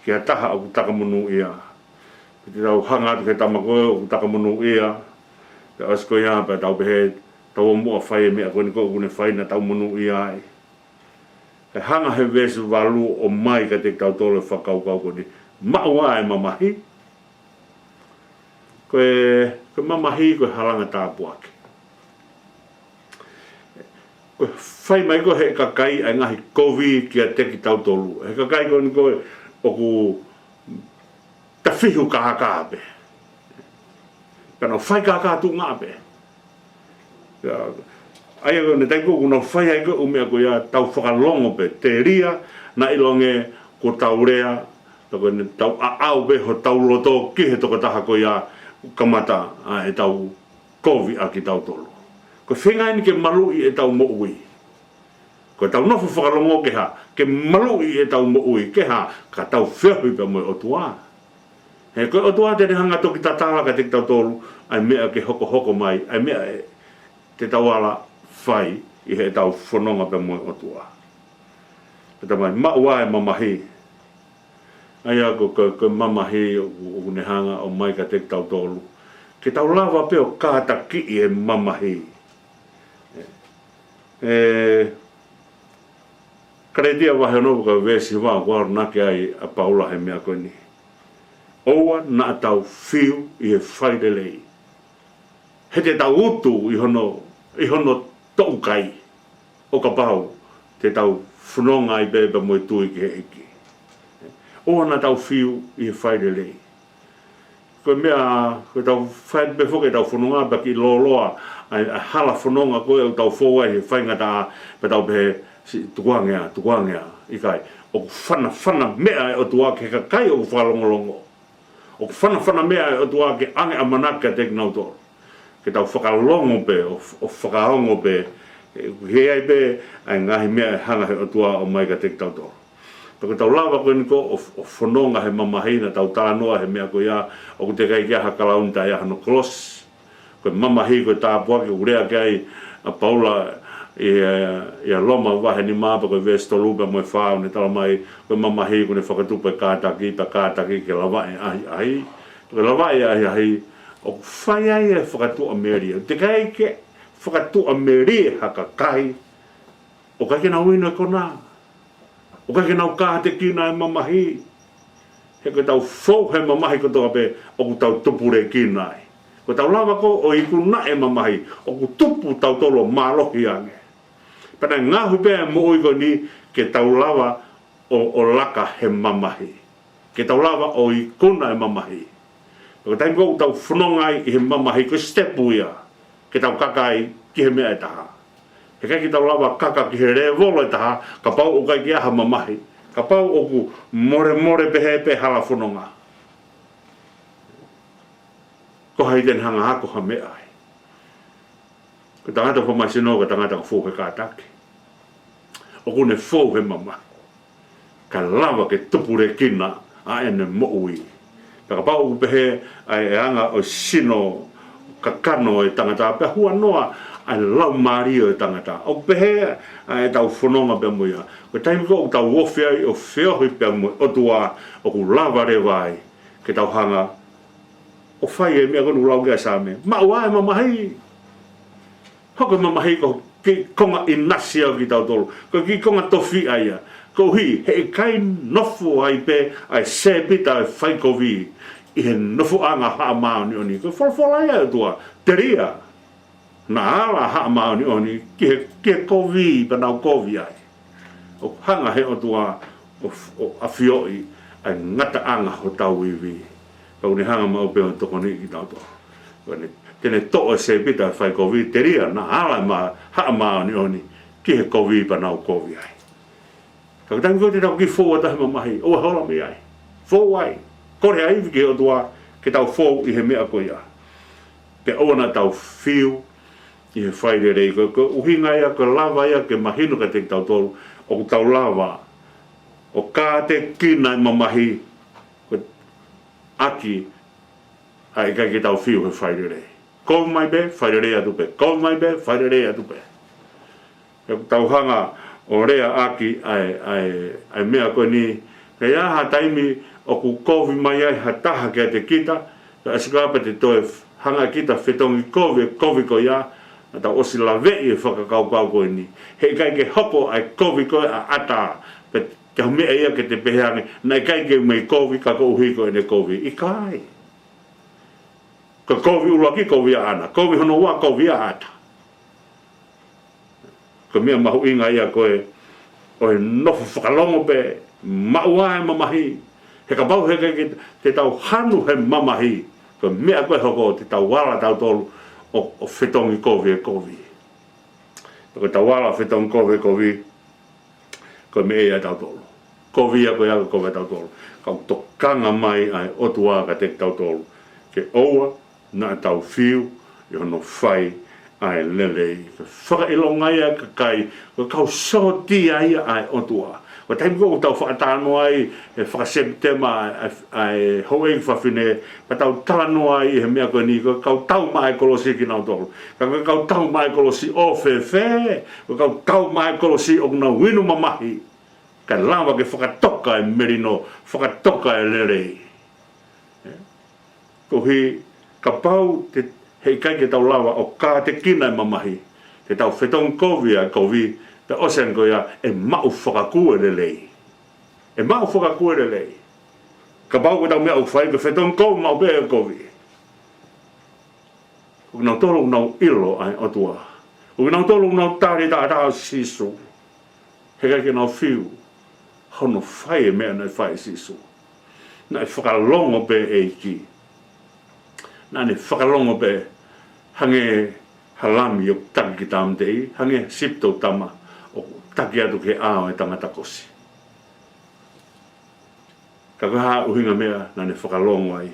ki ha taha ʻoku taka monūʻia. Pea te tau hanga atu ki he tama ko ē ʻoku taka monūʻia. Pea ʻosi ko ia, pea tau pehē, tau ō muʻa ʻo fai e meʻa ko eni ko ē ʻoku ne fai naʻa tau monūʻia ai. Kae hanga he veesi valu ʻo ʻomai kiate kitautolu e fakakaukau ko eni. Maʻu ā e mamahi. Ko e, ko e mamahi ko e halanga tāpuaki. Ko e fai mai ko ē he kakai ʻa e ngaahi kovi kiate kitautolu. He kakai ko eni ko ē ʻoku tafihu kākā pē. Pea nau fai kākā tuʻunga pē. ʻIa, ʻa ia ko eni taimi ko ē ʻoku nau fai ai ko ē ʻū meʻa ko ia, tau fakalongo pē, telia naʻa ʻiloange kuo tau lea, pea ko eni tau aʻau pē hotau loto ki he tokotaha ko ia ʻoku kamata ʻa ʻetau kovi ʻa kitautolu. Ko e feinga eni ke maluʻi ʻetau moʻui. Ko ʻetau nofo fakalongo ke hā, ke maluʻi ʻetau moʻui, ke hā, ka tau feohi pea mo e ʻOtua. He ko e ʻOtua te ne hanga toki tatala kiate kitautolu ʻa e meʻa ke hokohoko mai, ʻa e meʻa ʻe, te tau ala fai ʻi heʻetau fononga pea mo e ʻOtua. Pea talamai, maʻu ā e mamahi. ʻA ia ko, ko, ko e mamahi ʻoku, ʻoku ne hanga ʻo ʻomai kiate kitautolu. Ke tau lava pē ʻo kātakiʻi e mamahi. ʻE, Kalētia vahe ono ko e veesi hiva ʻoku ʻalu ʻo nake ai ʻa Paula he meʻa ko eni. ʻOua naʻa tau fiu ʻi he fai lelei. He te tau utu ʻi hono, ʻi hono toʻukai. ʻO kapau te tau fononga ai pē pea mo e tui ki he ʻEiki. ʻOua naʻa tau fiu ʻi he fai lelei. Ko e meʻa, ko ʻetau fai pē foki ʻetau fononga pea kiʻi lōloa ʻa e, ʻa e hala fononga ko ē ʻoku tau fou ai he faingataʻa pea tau pehē, siʻi tukuange ā, tukuange ā, ʻikai. ʻOku fanafana meʻa e ʻOtua ki he kakai ʻoku fakalongolongo. ʻOku fanafana meʻa e ʻOtua ke ʻoange ʻamanaki kiate kinautolu. Ke tau fakalongo pē, ʻo, ʻo fakaongo pē, ʻe, ʻoku ʻi ai pē ʻa e ngaahi meʻa ʻe hanga he ʻOtua ʻo ʻomai kiate kitautolu. Pea ko ʻetau lava ko eni ko ē ʻo, ʻo fononga he mamahi naʻa tau talanoa he meʻa ko ia, ʻoku teʻeki ai ke ʻi ai ha kalauni taʻe ʻi ai hano kolosi. Ko e mamahi ko e tāpuaki ʻoku lea ki ai ʻa Paula ʻI he, ʻi he Loma vahe nima pea ko e veesi tolu pea mo e fā, ʻoku ne talamai, ko e mamahi ʻoku ne fakatupu e kātaki, pea kātaki ke lavaʻi e ʻahiʻahi. Pea ke lavaʻi e ʻahiʻahi, ʻoku fai ai e fakatuʻamelie. Teʻeki ai ke fakatuʻamelie ha kakai ʻoku ʻikai ke nau inu e kona, ʻoku ʻikai ke nau kātekina e mamahi. He ko ʻetau fou he mamahi kotoa pē ʻoku tau tupulekina ai. Ko ʻetau lava ko ē ʻo ikunaʻi e mamahi, ʻoku tupu tautolu ʻo mālohi ange. Pea naʻe ngaohi pē e moʻui ko eni ke tau lava ʻo, ʻo laka he mamahi, ke tau lava ʻo ikuna e mamahi. Pea ko e taimi ko ē ʻoku tau fononga ai ʻi he mamahi, ko e sitepu ia ke tau kaka ai ki he meʻa ʻe taha. He ʻikai ke tau lava kaka ki he lēvolo ʻe taha kapau ʻoku ʻikai ke ʻi ai ha mamahi, kapau ʻoku molemole pehē pē hala fononga. Ko hai te ne hanga ʻo ako ha meʻa ai? Ko e tangata fakamāsino, ko e tangata ʻoku fou he kātaki, ʻoku ne fou he mamahi, kae lava ke tupulekina ʻa ʻene moʻui. Pea kapau ʻoku pehē ʻa e anga ʻo e sino kakano ʻo e tangata, pea huanoa ʻa e laumālie ʻo e tangata, ʻoku pehē ʻa ʻetau fononga pea mo ia. Ko e taimi ko ē ʻoku tau ofi ai ʻo feohi pea mo e ʻOtua, ʻoku lava leva ai ke tau hanga ʻo fai e meʻa ko eni ʻoku lau ki ai e Saame, maʻu ā e mamahi. Hoko e mamahi ko e kiʻi konga ʻinasi ʻo kitautolu, ko e kiʻi konga tofiʻa ia. Koeʻuhi he ʻikai nofo ai pē ʻa e sēpita ʻo e faikovi ʻi he nofoʻanga ʻo e Haʻa Māʻoniʻoni. Ko e folofola ia ʻa e ʻOtua, telia naʻa ala ʻa e Haʻa Māʻoniʻoni ki he, ki he kovi pea nau kovi ai. ʻOku hanga he ʻOtua ʻo, ʻo ʻafioʻi ʻa e ngataʻanga hotau ivi. Pea ʻoku ne hanga maʻu pē ʻo tokoniʻi kitautolu. Ko ʻene, te ne toʻo e sēpita ʻo e faikovi, telia naʻa ala ʻa e Haʻa Māʻoniʻoni ki he kovi pea nau kovi ai. Ka ko e taimi ko ē te tau kiʻi fou atu he mamahi, ʻoua ʻe hola mei ai. Fou ai. Kole ha ivi ki he ʻOtua ke tau fou ʻi he meʻa ko ia. Pea ʻoua naʻa tau fiu ʻi he failelei. Ko, ko e ʻuhinga ia, ko e lava ia ke mahino kiate kitautolu ʻoku tau lava ʻo kātekina e mamahi, ko e ʻaki ʻa e ʻikai ke tau fiu he failelei. Kovi mai pē, failelei atu pē. Kovi mai pē, failelei atu pē. He ʻoku tau hanga ʻo leaʻaki ʻa e, ʻa e, ʻa e meʻa ko eni. Ka ʻi ai ha taimi ʻoku kovi mai ai ha taha kiate kita, ka ʻasi ko ia pea te toe hanga kita ʻo fetongi kovi e kovi ko ia, naʻa tau ʻosi laveʻi e fakakaukau ko eni. He ʻikai ke hoko ʻa e kovi ko ē ʻa ʻAta, pe ko ha meʻa ia ke te pehē ange, naʻe ʻikai ke mei kovi ka koeʻuhi ko ʻene kovi. ʻIkai. Ko e kovi ʻuluaki, kovi ʻa ʻAna. Kovi hono ua, kovi ʻa ʻAta. Ko e meʻa mahuʻinga ia ko ē ʻo e nofo fakalongo pē, maʻu ā e mamahi. He kapau he ʻikai ke te tau hanu he mamahi, ko e meʻa ko ē ʻe hoko, te tau ala tautolu ʻo, ʻo fetongi kovi e kovi. Ko ʻetau ala fetongi kovi e kovi, ko e meʻa ia ʻa tautolu. Kovi ia ko ia ko e kovi ʻa tautolu. Ka ʻoku tokanga mai ʻa e ʻOtua kiate kitautolu ke ʻoua naʻa tau fiu ʻi hono fai ʻa e lelei. Ko e fakaʻilonga ia ʻa e kakai, ko e kau sōtia ia ʻa e ʻOtua. Ko e taimi ko ē ʻoku tau faʻa talanoa ai he faka-Sepitema ʻa e, ʻa e houʻeiki fafine, pea tau talanoa ai he meʻa ko eni, ko e kau tau maʻa e kolosi kinautolu. Ka ko e kau tau maʻa e kolosi ʻo fēfē? Ko e kau tau maʻa e kolosi ʻoku nau inu mamahi kae lava ke fakatoka e melino, fakatoka e lelei. Koeʻuhi kapau te, he ʻikai ke tau lava ʻo kātekina e mamahi, te tau fetongi kovi ʻa e kovi, pea ʻosi ange ko ia ʻe maʻu fakakū e lelei. ʻE maʻu fakakū e lelei. Kapau ko ʻetau meʻa ʻoku fai ko e fetongi kovi maʻu pē e kovi. Ko kinautolu ʻoku nau ʻilo ʻa e ʻOtua. Ko kinautolu ʻoku nau tali e taʻataʻa ʻo Sīsū. He ʻikai ke nau fiu hono fai e meʻa naʻe fai ʻe Sīsū. Naʻe fakalongo pē e ʻEiki. Naʻa ne fakalongo pē, hangē ha lami ʻoku taki ki tāmateʻi, hangē ha sipi toʻutama ʻoku taki atu ki he ʻao ʻo e tangata kosi. Ka ko e hā e ʻuhinga meʻa naʻa ne fakalongo ai?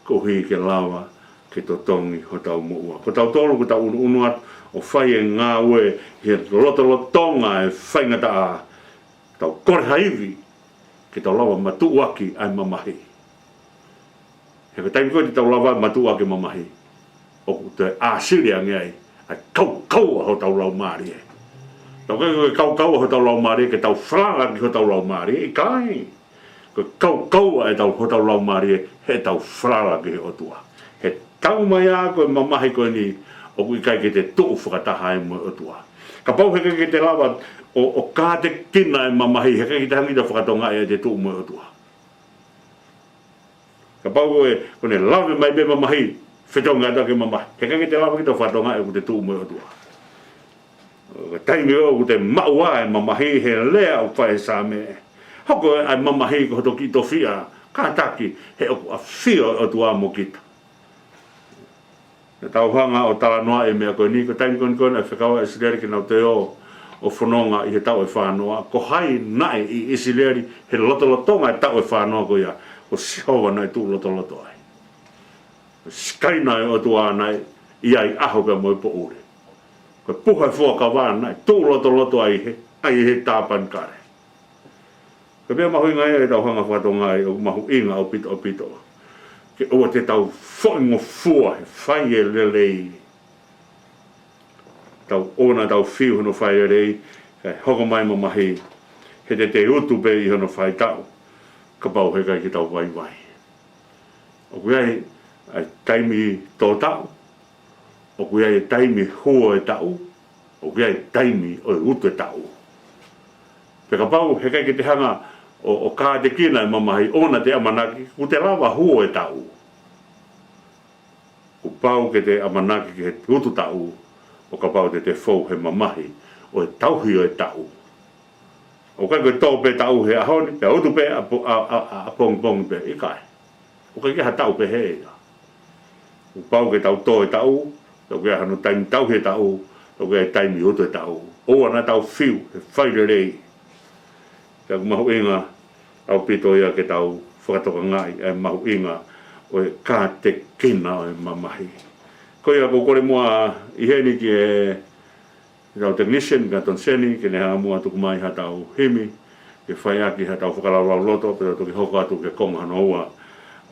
Koeʻuhi ke lava ke totongi hotau moʻua. Ko tautolu ʻoku tau ʻunuʻunu atu ʻo fai e ngāue ʻi he lotolotonga e faingataʻa, tau kole ha ivi ke tau lava matuʻuaki ʻa e mamahi. He ko e taimi ko ē te tau lava matuʻuaki e mamahi, ʻoku toe ʻāsili ange ai ʻa e kaukaua hotau laumālie. Tau kai ko e kaukaua hotau laumālie ke tau falala ki hotau laumālie, ʻikai. Ko e kaukaua ʻetau hotau laumālie heʻetau falala ki he ʻOtua. He taumaiā ko e mamahi ko eni ʻoku ʻikai ke te tuʻu fakataha ai mo e ʻOtua. Kapau heʻikai ke te lava ʻo, ʻo kātekina e mamahi, heʻikai ke te hanga ʻo fakatokangaʻi ʻete tuʻu mo e ʻOtua. Kapau ko e, ko ʻene lave mai pē mamahi, fetongi atu ki he mamahi. Heʻikai ke te lava ke te fakatokangaʻi ʻoku te tuʻu mo e ʻOtua. Ko e taimi ʻoku te maʻu ai e mamahi he lea ʻoku fai ʻe he Saame. Hoko ʻa e mamahi ko hoto kiʻi tofiʻa, kātaki, he ʻoku ʻafio e ʻOtua mo kita. Naʻa tau hanga ʻo talanoaʻi e meʻa ko eni, ko e taimi ko eni ko ē naʻe fekau ai ʻa ʻIsileli ke nau toe ō ʻo fononga ʻi he taʻu ʻe fānoa. Ko hai naʻe ʻi ʻIsileli he lotolotonga e taʻu ʻe fānoa ko ia? Ko Sihova naʻe tuʻu lotoloto ai. Ko e Sikaina ʻo e ʻOtua naʻe ʻi ai ʻaho pea mo e poʻuli. Ko e Puha ʻo e Fuakava naʻe tuʻu lotoloto ai he, ai he tāpanekale. Ko e meʻa mahuʻinga ia ʻetau hanga ʻo fakatokangaʻi, ʻoku mahuʻinga ʻaupito, ʻaupito ke ʻoua te tau foʻi ngofua he fai e lelei. Tau ʻoua naʻa tau fiu hono fai e lelei, kae hoko mai e mamahi, he te te utu pē ʻi hono faʻahitaʻu, kapau heʻikai ke tau vaivai. ʻOku ʻi ai ʻa e taimi tō taʻu, ʻoku ʻi ai e taimi hū e taʻu, ʻoku ʻi ai e taimi ʻo e utu e taʻu. Pea kapau heʻikai ke te hanga ʻo, ʻo kātekina e mamahi, ʻoua naʻa te ʻamanaki kuo te lava hū e taʻu. Kuo pau ke te ʻamanaki ki he utu taʻu, ʻo kapau te te fou he mamahi ʻo e tauhi ʻo e taʻu. ʻOku ʻikai ko e tō pē taʻu he ʻaho ni, pea utu pē ʻa po-, ʻa, ʻa, ʻa, ʻapongipongi pē, ʻikai. ʻOku ʻikai ke ha taʻu pehē ia. Kuo pau ke tau tō e taʻu, pea ʻoku ʻi ai hano taimi tauhi e taʻu, pea ʻoku ʻi ai e taimi utu e taʻu. ʻOua naʻa tau fiu he fai lelei. Pea ʻoku mahuʻinga ʻaupito ia ke tau fakatokangaʻi e mahuʻinga ʻo e kātekina ʻo e mamahi. Ko ia ʻoku ou kole muʻa ʻi heni ki he, ki heʻetau technician, kia Toniseni, ke ne hanga muʻa ʻo tuku mai haʻatau himi, ke fai ʻaki haʻatau fakalaulauloto, pea tau toki hoko atu ki he konga hono ua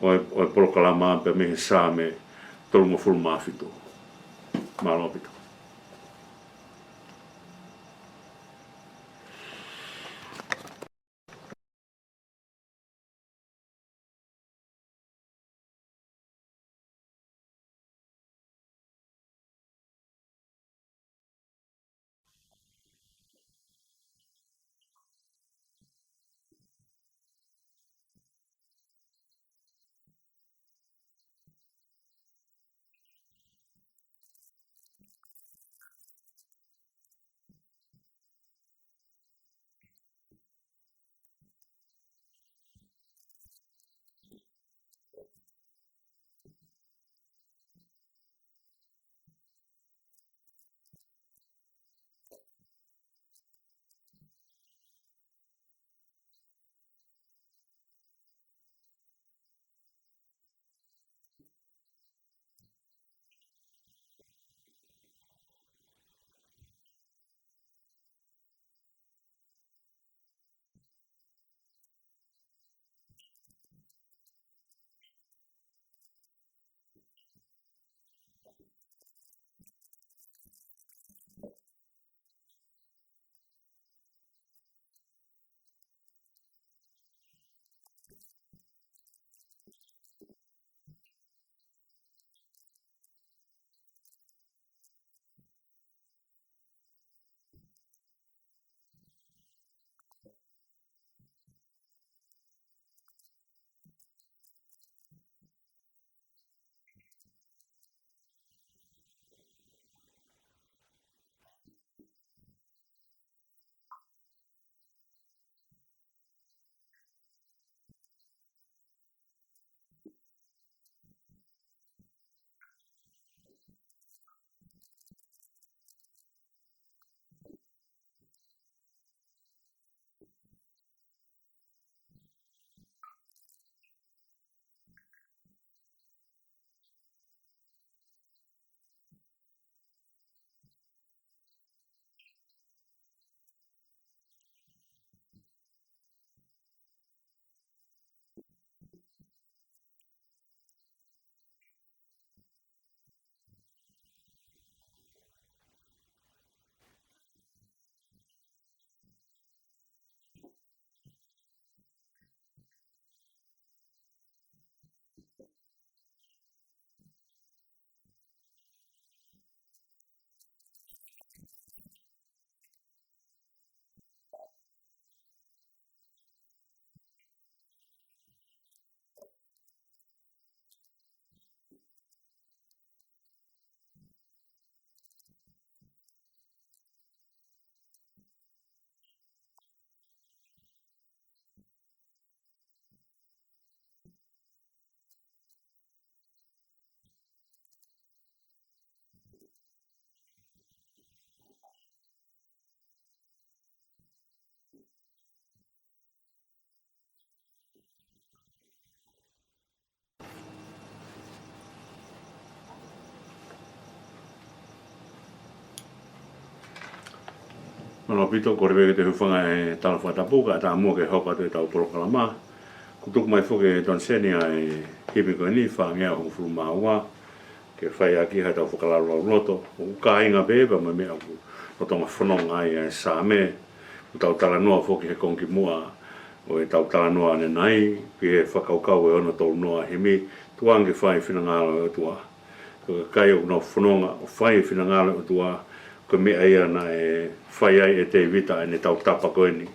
ʻo e, ʻo e polokalama pea mei he Saame tolungofulu mā fitu. Mālō ʻaupito. Mālō ʻaupito, kole pē ke toe hūfanga he tala fakatapu kae ʻatā muʻa ke hoko atu ʻetau polokalama. Kuo tuku mai foki ʻe Toniseni ʻa e himi ko eni, fāngeau hongofulu mā ua, ke fai ʻaki haʻatau fakalaulauloto. ʻOku kāinga pē pea mo e meʻa ʻoku lolotonga fononga ai ʻa e Saame. ʻOku tau talanoa foki he konga kimuʻa ʻo ʻetau talanoa ʻanenai, ki he fakakaukau ʻe ono tolu noa himi, tuku ange ke fai e finangalo ʻo e ʻOtua. Ko e kakai ʻoku nau fononga ʻo fai e finangalo ʻo e ʻOtua, ko e meʻa ia naʻe fai ai ʻe Tēvita ʻene tautapa ko eni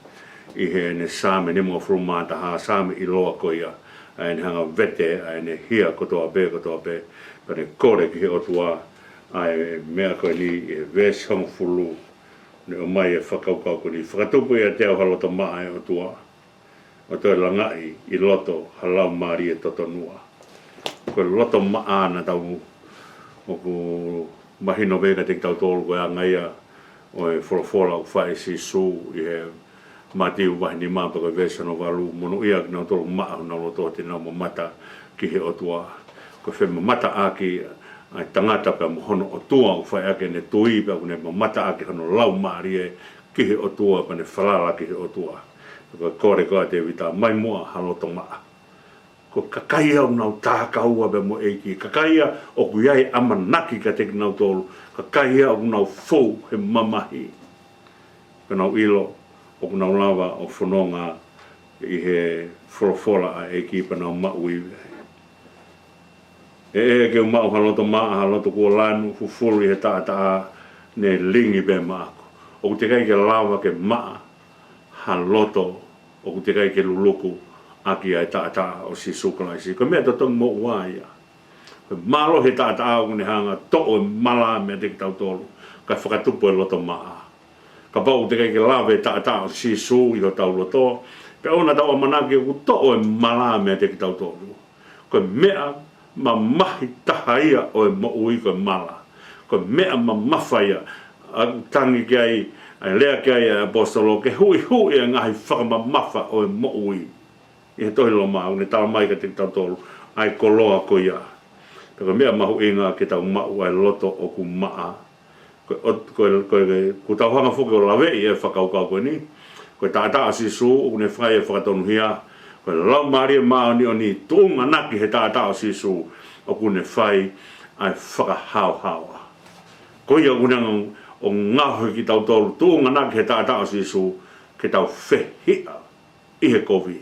ʻi heʻene Saame nimangofulu mā taha, Saame ʻiloa ko ia, ʻa ʻene hanga ʻo vete ʻa ʻene hia kotoa pē, kotoa pē, pea ne kole ki he ʻOtua ʻa e meʻa ko eni ʻi he veesi hongofulu, ne ʻomai e fakakaukau ko eni: Fakatupu ʻiate au ha loto maʻa, ʻe ʻOtua, ʻo toe langaʻi ʻi loto ha laumālie totonua. Ko e loto maʻa naʻa tau, ʻoku mahino pē kiate kitautolu ko e anga ia ʻo e folofola ʻoku fai ʻe Sīsū ʻi he Mātiu vahe nima pea ko e veesi hono valu: Monūʻia kinautolu maʻa honau loto, he te nau mamata ki he ʻOtua. Ko e femamataʻaki ʻa e tangata pea mo hono ʻOtua ʻoku fai ʻaki ʻene tui, pea ʻoku ne mamataʻaki hono laumālie ki he ʻOtua, pea ne falala ki he ʻOtua. Ko e kole ko ia ʻa Tēvita, ʻomai muʻa ha loto maʻa. Ko e kakai ia ʻoku nau takaua pea mo e ʻEiki, kakai ia ʻoku ʻi ai e ʻamanaki kiate kinautolu, kakai ia ʻoku nau fou he mamahi. Pea nau ʻilo ʻoku nau lava ʻo fononga ʻi he folofola ʻa e ʻEiki pea nau maʻu ivi. ʻE ʻEiki, ke u maʻu ha loto maʻa, ha loto kuo lanu, fufulu ʻi he taʻataʻa, ne lingi pē maʻaku. ʻOku teʻeki ai ke lava ke maʻa ha loto ʻoku teʻeki ai ke luluku ʻaki ʻa e taʻataʻa ʻo Sīsū Kalaisi. Ko e meʻa totongi moʻua ia. Ko e mālohi e taʻataʻa ʻoku ne hanga ʻo toʻo e mala meiate kitautolu, kae fakatupu e loto maʻa. Kapau ʻoku teʻeki ai ke lava e taʻataʻa ʻo Sīsū ʻi hotau loto, pea ʻoua naʻa tau ʻamanaki ʻoku toʻo e mala meiate kitautolu. Ko e meʻa mamahi taha ia ʻo e moʻui ko e mala. Ko e meʻa mamafa ia, ʻa e tangi ki ai, ʻa e lea ki ai ʻa e ʻaposetolo, ke huʻihuʻi e ngaahi fakamamafa ʻo e moʻui. ʻI he tohi Loma, ʻoku ne tala mai kiate kitautolu ʻa e koloa ko ia. Pea ko e meʻa mahuʻinga ke tau maʻu ʻa e loto ʻoku maʻa. Ko e, ko e, ko e, kuo tau hanga foki ʻo laveʻi e fakakaukau ko eni. Ko e taʻataʻa ʻo Sīsū ʻoku ne fai e fakatonuhia. Ko e Laumālie Māʻoniʻoni tuʻunga ʻaki he taʻataʻa ʻo Sīsū ʻoku ne fai ʻa e fakahaohaoa. Ko ia ʻoku ne hanga ʻo ngaohi kitautolu tuʻunga ʻaki he taʻataʻa ʻo Sīsū ke tau fehiʻa ʻi he kovi,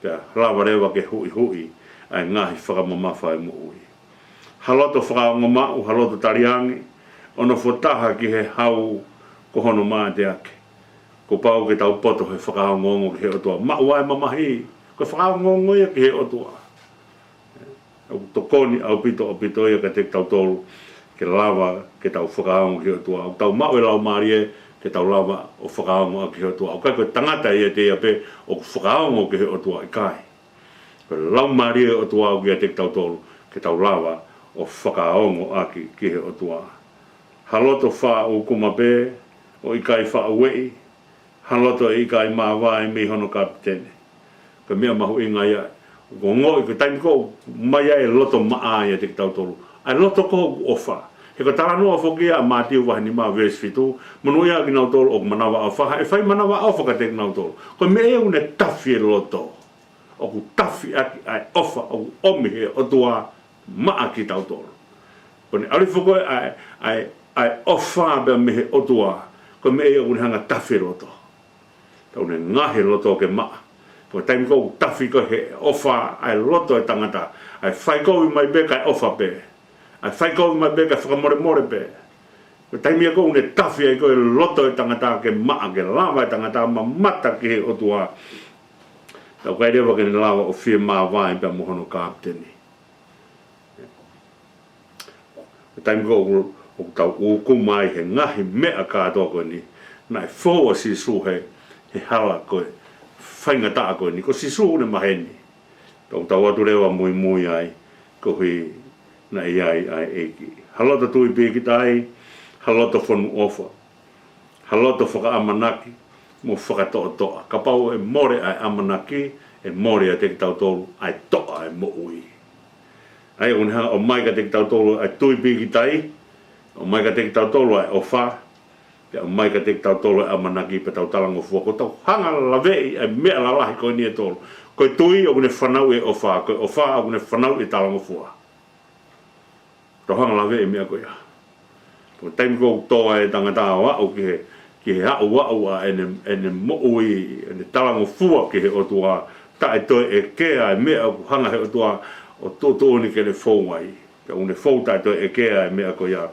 pea lava leva ke huʻihuʻi ʻa e ngaahi fakamamafa ʻo e moʻui. Ha loto fakaongo maʻu, ha loto taliangi, ʻo nofo taha ki he hau ko hono mateaki. Kuo pau ke tau poto he fakaongoongo ki he ʻOtua. Maʻu ʻa e mamahi, ko e fakaongoongo ia ki he ʻOtua. ʻOku tokoni ʻaupito, ʻaupito ia kiate kitautolu ke lava ke tau fakaongo ki he ʻOtua. ʻOku tau maʻu e Laumālie ke tau lava ʻo fakaongo ki he ʻOtua. ʻOku ʻikai ko e tangata ia ʻiate ia pē ʻoku fakaongo ki he ʻOtua, ʻikai. Ko e Laumālie ʻo e ʻOtua ʻoku ʻiate kitautolu ke tau lava ʻo fakaongo ʻaki ki he ʻOtua. Ha loto faʻa ʻūkuma pē, ʻo ʻikai faʻa ueʻi, ha loto ʻe ʻikai māvae mei hono kapiteni. Ko e meʻa mahuʻinga ia, ʻoku ongoʻi ko e taimi ko ē ʻoku ʻomai ai e loto maʻa ʻiate kitautolu, ʻa e loto ko ē ʻoku ʻofa. He ko e talanoa foki ia ʻa Mātiu vahe nima veesi fitu: Monūʻia kinautolu ʻoku manavaʻofa, he ʻe fai manavaʻofa kiate kinautolu. Ko e meʻa ia ʻoku ne tafi e loto. ʻOku tafi ʻaki ʻa e ʻofa ʻoku ʻomi he ʻOtua maʻa kitautolu. Ko ʻene ʻalu hifo ko ē ʻa e, ʻa e, ʻa e ʻofa pea mei he ʻOtua, ko e meʻa ia ʻoku ne hanga ʻo tafi e loto. Tau ne ngaohi e loto ke maʻa. Ko e taimi ko ē ʻoku tafi ko ē he ʻofa ʻa e loto ʻo e tangata, ʻa e fai kovi mai pē kae ʻofa pē, ʻa e fai kovi mai pē kae fakamolemole pē. Ko e taimi ia ko ē ʻoku ne tafi ai ko ē e loto ʻo e tangata ke maʻa, ke lava e tangata ʻo mamata ki he ʻOtua, pea ʻoku ʻikai leva ke ne lava ʻo fie māvae pea mo hono kapiteni. Ko e taimi ko ē ʻoku, ʻoku tau ʻūkuma ai he ngaahi meʻa kātoa ko eni, naʻe fou ʻa Sīsū he, he hala ko ē faingataʻa ko eni. Ko Sīsū ʻoku ne maheni. Tau, tau ʻatu leva ʻo muimui ai, koeʻuhi naʻe ʻi ai ʻa e ʻEiki. Ha loto tui pīkitai, ha loto fonu ʻofa, ha loto fakaʻamanaki mo fakatoʻatoʻa. Kapau ʻe mole ʻa e ʻamanaki, ʻe mole ʻiate kitautolu ʻa e toʻa ʻo e moʻui. ʻA ia ʻoku ne hanga ʻo ʻomai kiate kitautolu ʻa e tui pīkitai, ʻomai kiate kitautolu ʻa e ʻofa, Pea ʻomai kiate kitautolu e ʻamanaki pea tau talangofua. Ko ʻetau hanga ʻo laveʻi ʻa e meʻa lalahi ko eni ʻe tolu. Ko e tui ʻoku ne fanauʻi e ʻofa, ko e ʻofa ʻoku ne fanauʻi e talangofua. Tau hanga ʻo laveʻi e meʻa ko ia. Ko e taimi ko ē ʻoku tō ai e tangata ʻo aʻu ki he, ki he aʻuaʻu ʻa ʻene, ʻene moʻui, ʻene talangofua ki he ʻOtua, taʻe toe ʻekea e meʻa ʻoku hanga he ʻOtua ʻo tuʻutuʻuni ke ne fou ai. Pea ʻoku ne fou taʻe toe ʻekea e meʻa ko ia.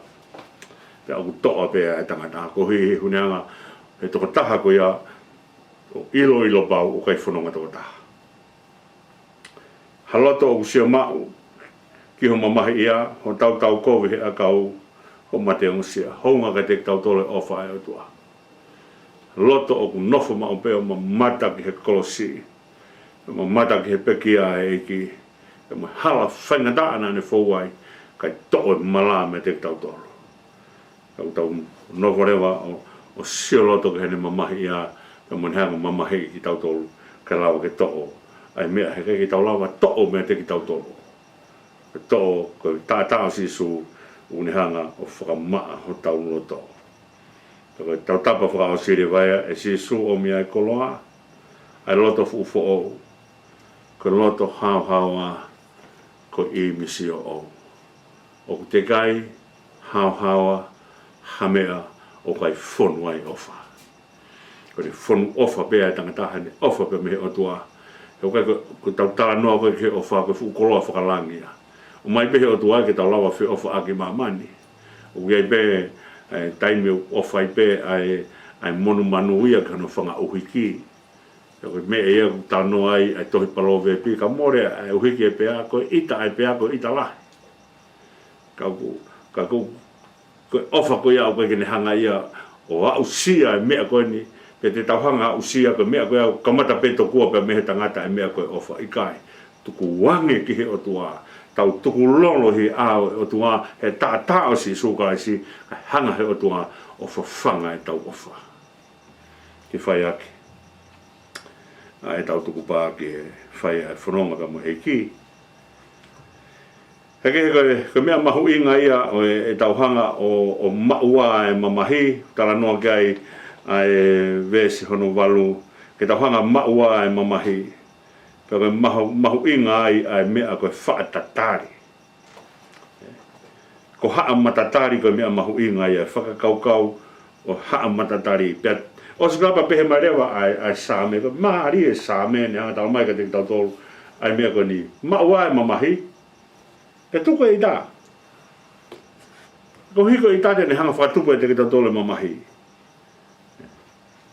Pea ʻoku toʻa pē ʻa e tangata. Ko e hū he anga e tokotaha ko ia ʻo ʻiloʻilo pau ʻoku ʻikai fononga tokotaha. Ha loto ʻoku sio maʻu ki hoʻo mamahiʻia, hoʻo tautau kovi he ʻakau, hoʻo mate ongosia. Hounga kiate kitautolu e ʻofa ʻa e ʻOtua. Loto ʻoku nofo maʻu pē ʻo mamata ki he kolosi, ʻo mamata ki he pekia ʻa e ʻEiki, ʻa e hala faingataʻa naʻa ne fou ai, kae toʻo e mala meiate kitautolu. Ka ʻoku tau nofo leva ʻo, ʻo sio loto ki heʻene mamahiʻia, pea mo ʻene hanga ʻo mamahiʻi kitautolu, kae lava ke toʻo ʻa e meʻa he ʻikai ke tau lava toʻo meiate kitautolu. Ke toʻo, ko e taʻataʻa ʻo Sīsū, ʻoku ne hanga ʻo fakamaʻa hotau loto. Ka ko e tautapa fakaʻosi leva ia, ʻe Sīsū ʻomi ʻa e koloa, ʻa e loto fuʻu foʻou, ko e loto haohaoa, ko e ʻīmisi ʻoʻou. ʻOku teʻeki ai haohaoa ha meʻa ʻoku ʻikai fonu ai ʻofa. Ko ʻene fonu ʻofa pē ʻa e tangata heʻene ʻofa pē mei he ʻOtua. He ʻoku ʻikai ko, ko ʻetau talanoa ko ē ki he ʻofa ko e fuʻu koloa fakalangi ia. ʻOmai pē he ʻOtua ke tau lava feʻofaʻaki ʻi māmani. ʻOku ʻi ai pē, ē, taimi ʻoku ʻofa ai pē ʻa e, ʻa e monumanu ia ki hono fanga ʻuhiki. Pea ko e meʻa ia ʻoku talanoa ai ʻa e tohi Palōvepi, ka mole ʻa e ʻuhiki ʻa e pea, ko e ʻita ʻa e pea, ko e ʻita lahi. Ka ʻoku, ka ʻoku, ko e ʻofa ko ia ʻoku ʻikai ke ne hanga ia ʻo aʻusia e meʻa ko eni, pe te tau hanga ʻo aʻusia ko e meʻa ko ia ʻoku kamata pē tokua pea mei he tangata e meʻa ko e ʻofa, ʻikai. Tukuange ki he ʻOtua, tau tukulolo he ʻao ʻo e ʻOtua, he taʻataʻa ʻo Sīsū Kalaisi, kae hanga he ʻOtua ʻo fafanga ʻetau ʻofa. Ke fai ʻaki ʻa ʻetau tukupā ke fai ʻa e fononga pea mo e ʻEiki. He ko e, ko e meʻa mahuʻinga ia ʻo e, ʻetau hanga ʻo, ʻo maʻu ʻa e mamahi, talanoa ki ai ʻa e veesi hono valu, ke tau hanga ʻo maʻu ʻa e mamahi, pea ko e mahu-, mahuʻinga ai ʻa e meʻa ko e faʻa tatali. Ko haʻa matatali ko e meʻa mahuʻinga ia, fakakaukau ʻo haʻa matatali. Pea ʻosi ko ia pea pehē mai leva ʻa e, ʻa e Saame, ko e mālie e Saame, ne hanga ʻo talamai kiate kitautolu ʻa e meʻa ko eni. Maʻu ʻa e mamahi, pea tuku e ʻita. Koeʻuhi ko e ʻita te ne hanga ʻo fakatupu ʻiate kitautolu e mamahi.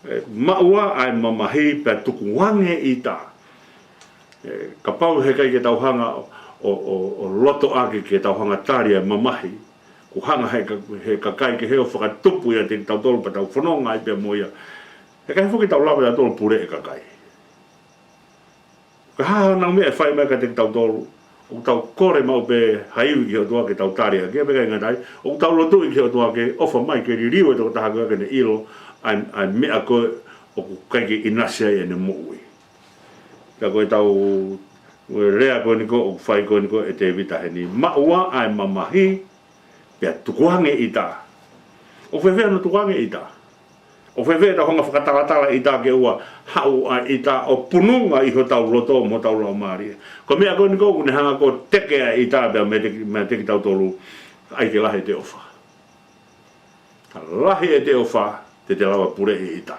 Ē, maʻu ʻa e mamahi pea tukuange e ʻita. Ē, kapau he ʻikai ke tau hanga ʻo, ʻo, ʻo, ʻo lotoʻaki ke tau hanga ʻo tali ʻa e mamahi, kuo hanga he ka-, he kakai kehe ʻo fakatupu ʻiate kitautolu pea tau fononga ai pea mo ia. He ʻikai foki ke tau lava ʻe tautolu ʻo puleʻi e kakai. Ko e hā honau meʻa ʻe fai mai kiate kitautolu? ʻOku tau kole maʻu pē ha ivi ki he ʻOtua ke tau tali ʻaki, pea ʻikai ngata ai, ʻoku tau lotuʻi ki he ʻOtua ke ʻofa mai ke liliu e tokotaha ko ia ke ne ʻilo ʻa e, ʻa e meʻa ko ē ʻoku ʻikai ke ʻinasi ai ʻene moʻui. Ka ko ʻetau, ko e lea ko eni ko ē ʻoku fai ko eni ko ē ʻe Tēvita heni, maʻu ʻa e mamahi, pea tukuange e ʻita. ʻOku fēfē hono tukuange e ʻita? ʻOku fēfē ʻetau hanga ʻo fakatalatala e ʻita ke ʻoua ʻe haʻu ʻa e ʻita ʻo pununga ʻi hotau loto mo hotau laumālie? Ko e meʻa ko eni ko ē ʻoku ne hanga ʻo teke ʻa e ʻita pea meiate, meiate kitautolu, ʻai ke lahi ʻete ʻofa. Ka lahi ʻete ʻofa, te te lava ʻo puleʻi e ʻita.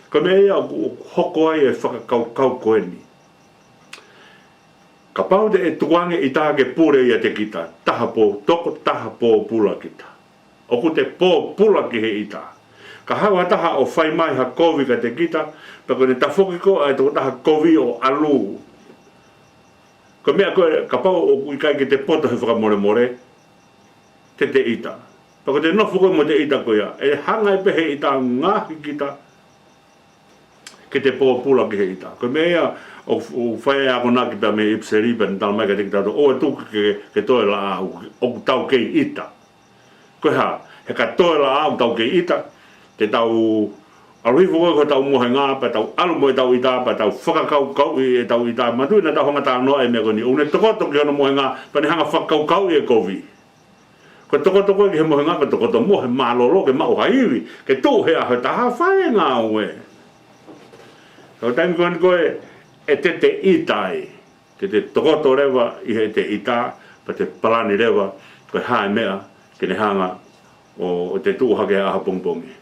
Ko e meʻa ia ʻoku, ʻoku hoko ai e fakakaukau ko eni. Kapau te te tukuange e ʻita ke pule ʻiate kita, taha pō-, toko taha pōpula kita. ʻOku te pōpula ki he ʻita. Ka haʻu ha taha ʻo fai mai ha kovi kiate kita, pea ko ʻene tafoki ko ē ʻa e tokotaha kovi ʻo ʻalu. Ko e meʻa ko ē, kapau ʻoku ʻikai ke te poto he fakamolemole, te te ʻita. Pea ko ʻete nofo ko ē mo ʻete ʻita ko ia, ʻe hanga ai pē he ʻita ʻo ngaohi kita ke te pōpula ki he ʻita. Ko e meʻa ia ʻoku, ʻoku fai ai e akonaki pea mei ʻIpiseli pea ne talamai kiate kitautolu, ʻoua ʻe tuku ke, ke toe laʻā, ʻoku, ʻoku tau kei ʻita. Ko e hā, he ka toe laʻā ʻoku tau kei ʻita, te tau ʻalu hifo ko ē ki hotau mohenga, pea tau ʻalu mo ʻetau ʻita, pea tau fakakaukauʻi ʻetau ʻita, manatuʻi naʻa tau hanga ʻo talanoa he meʻa ko eni, ʻoku ne tokoto ki hono mohenga, pea ne hanga ʻo fakakaukauʻi e kovi. Ko e tokoto ko ē ki he mohenga, ko e tokoto mo e mālōlō ke maʻu ha ivi, ke tuʻu he ʻaho ʻe taha, fai e ngāue. Ka ko e taimi ko eni ko ē ʻe te te ʻita ai, te te tokoto leva ʻi heʻete ʻita, pea te palani leva ko e hā e meʻa ke ne hanga ʻo, ʻo te tuʻu hake he ʻaho pongipongi.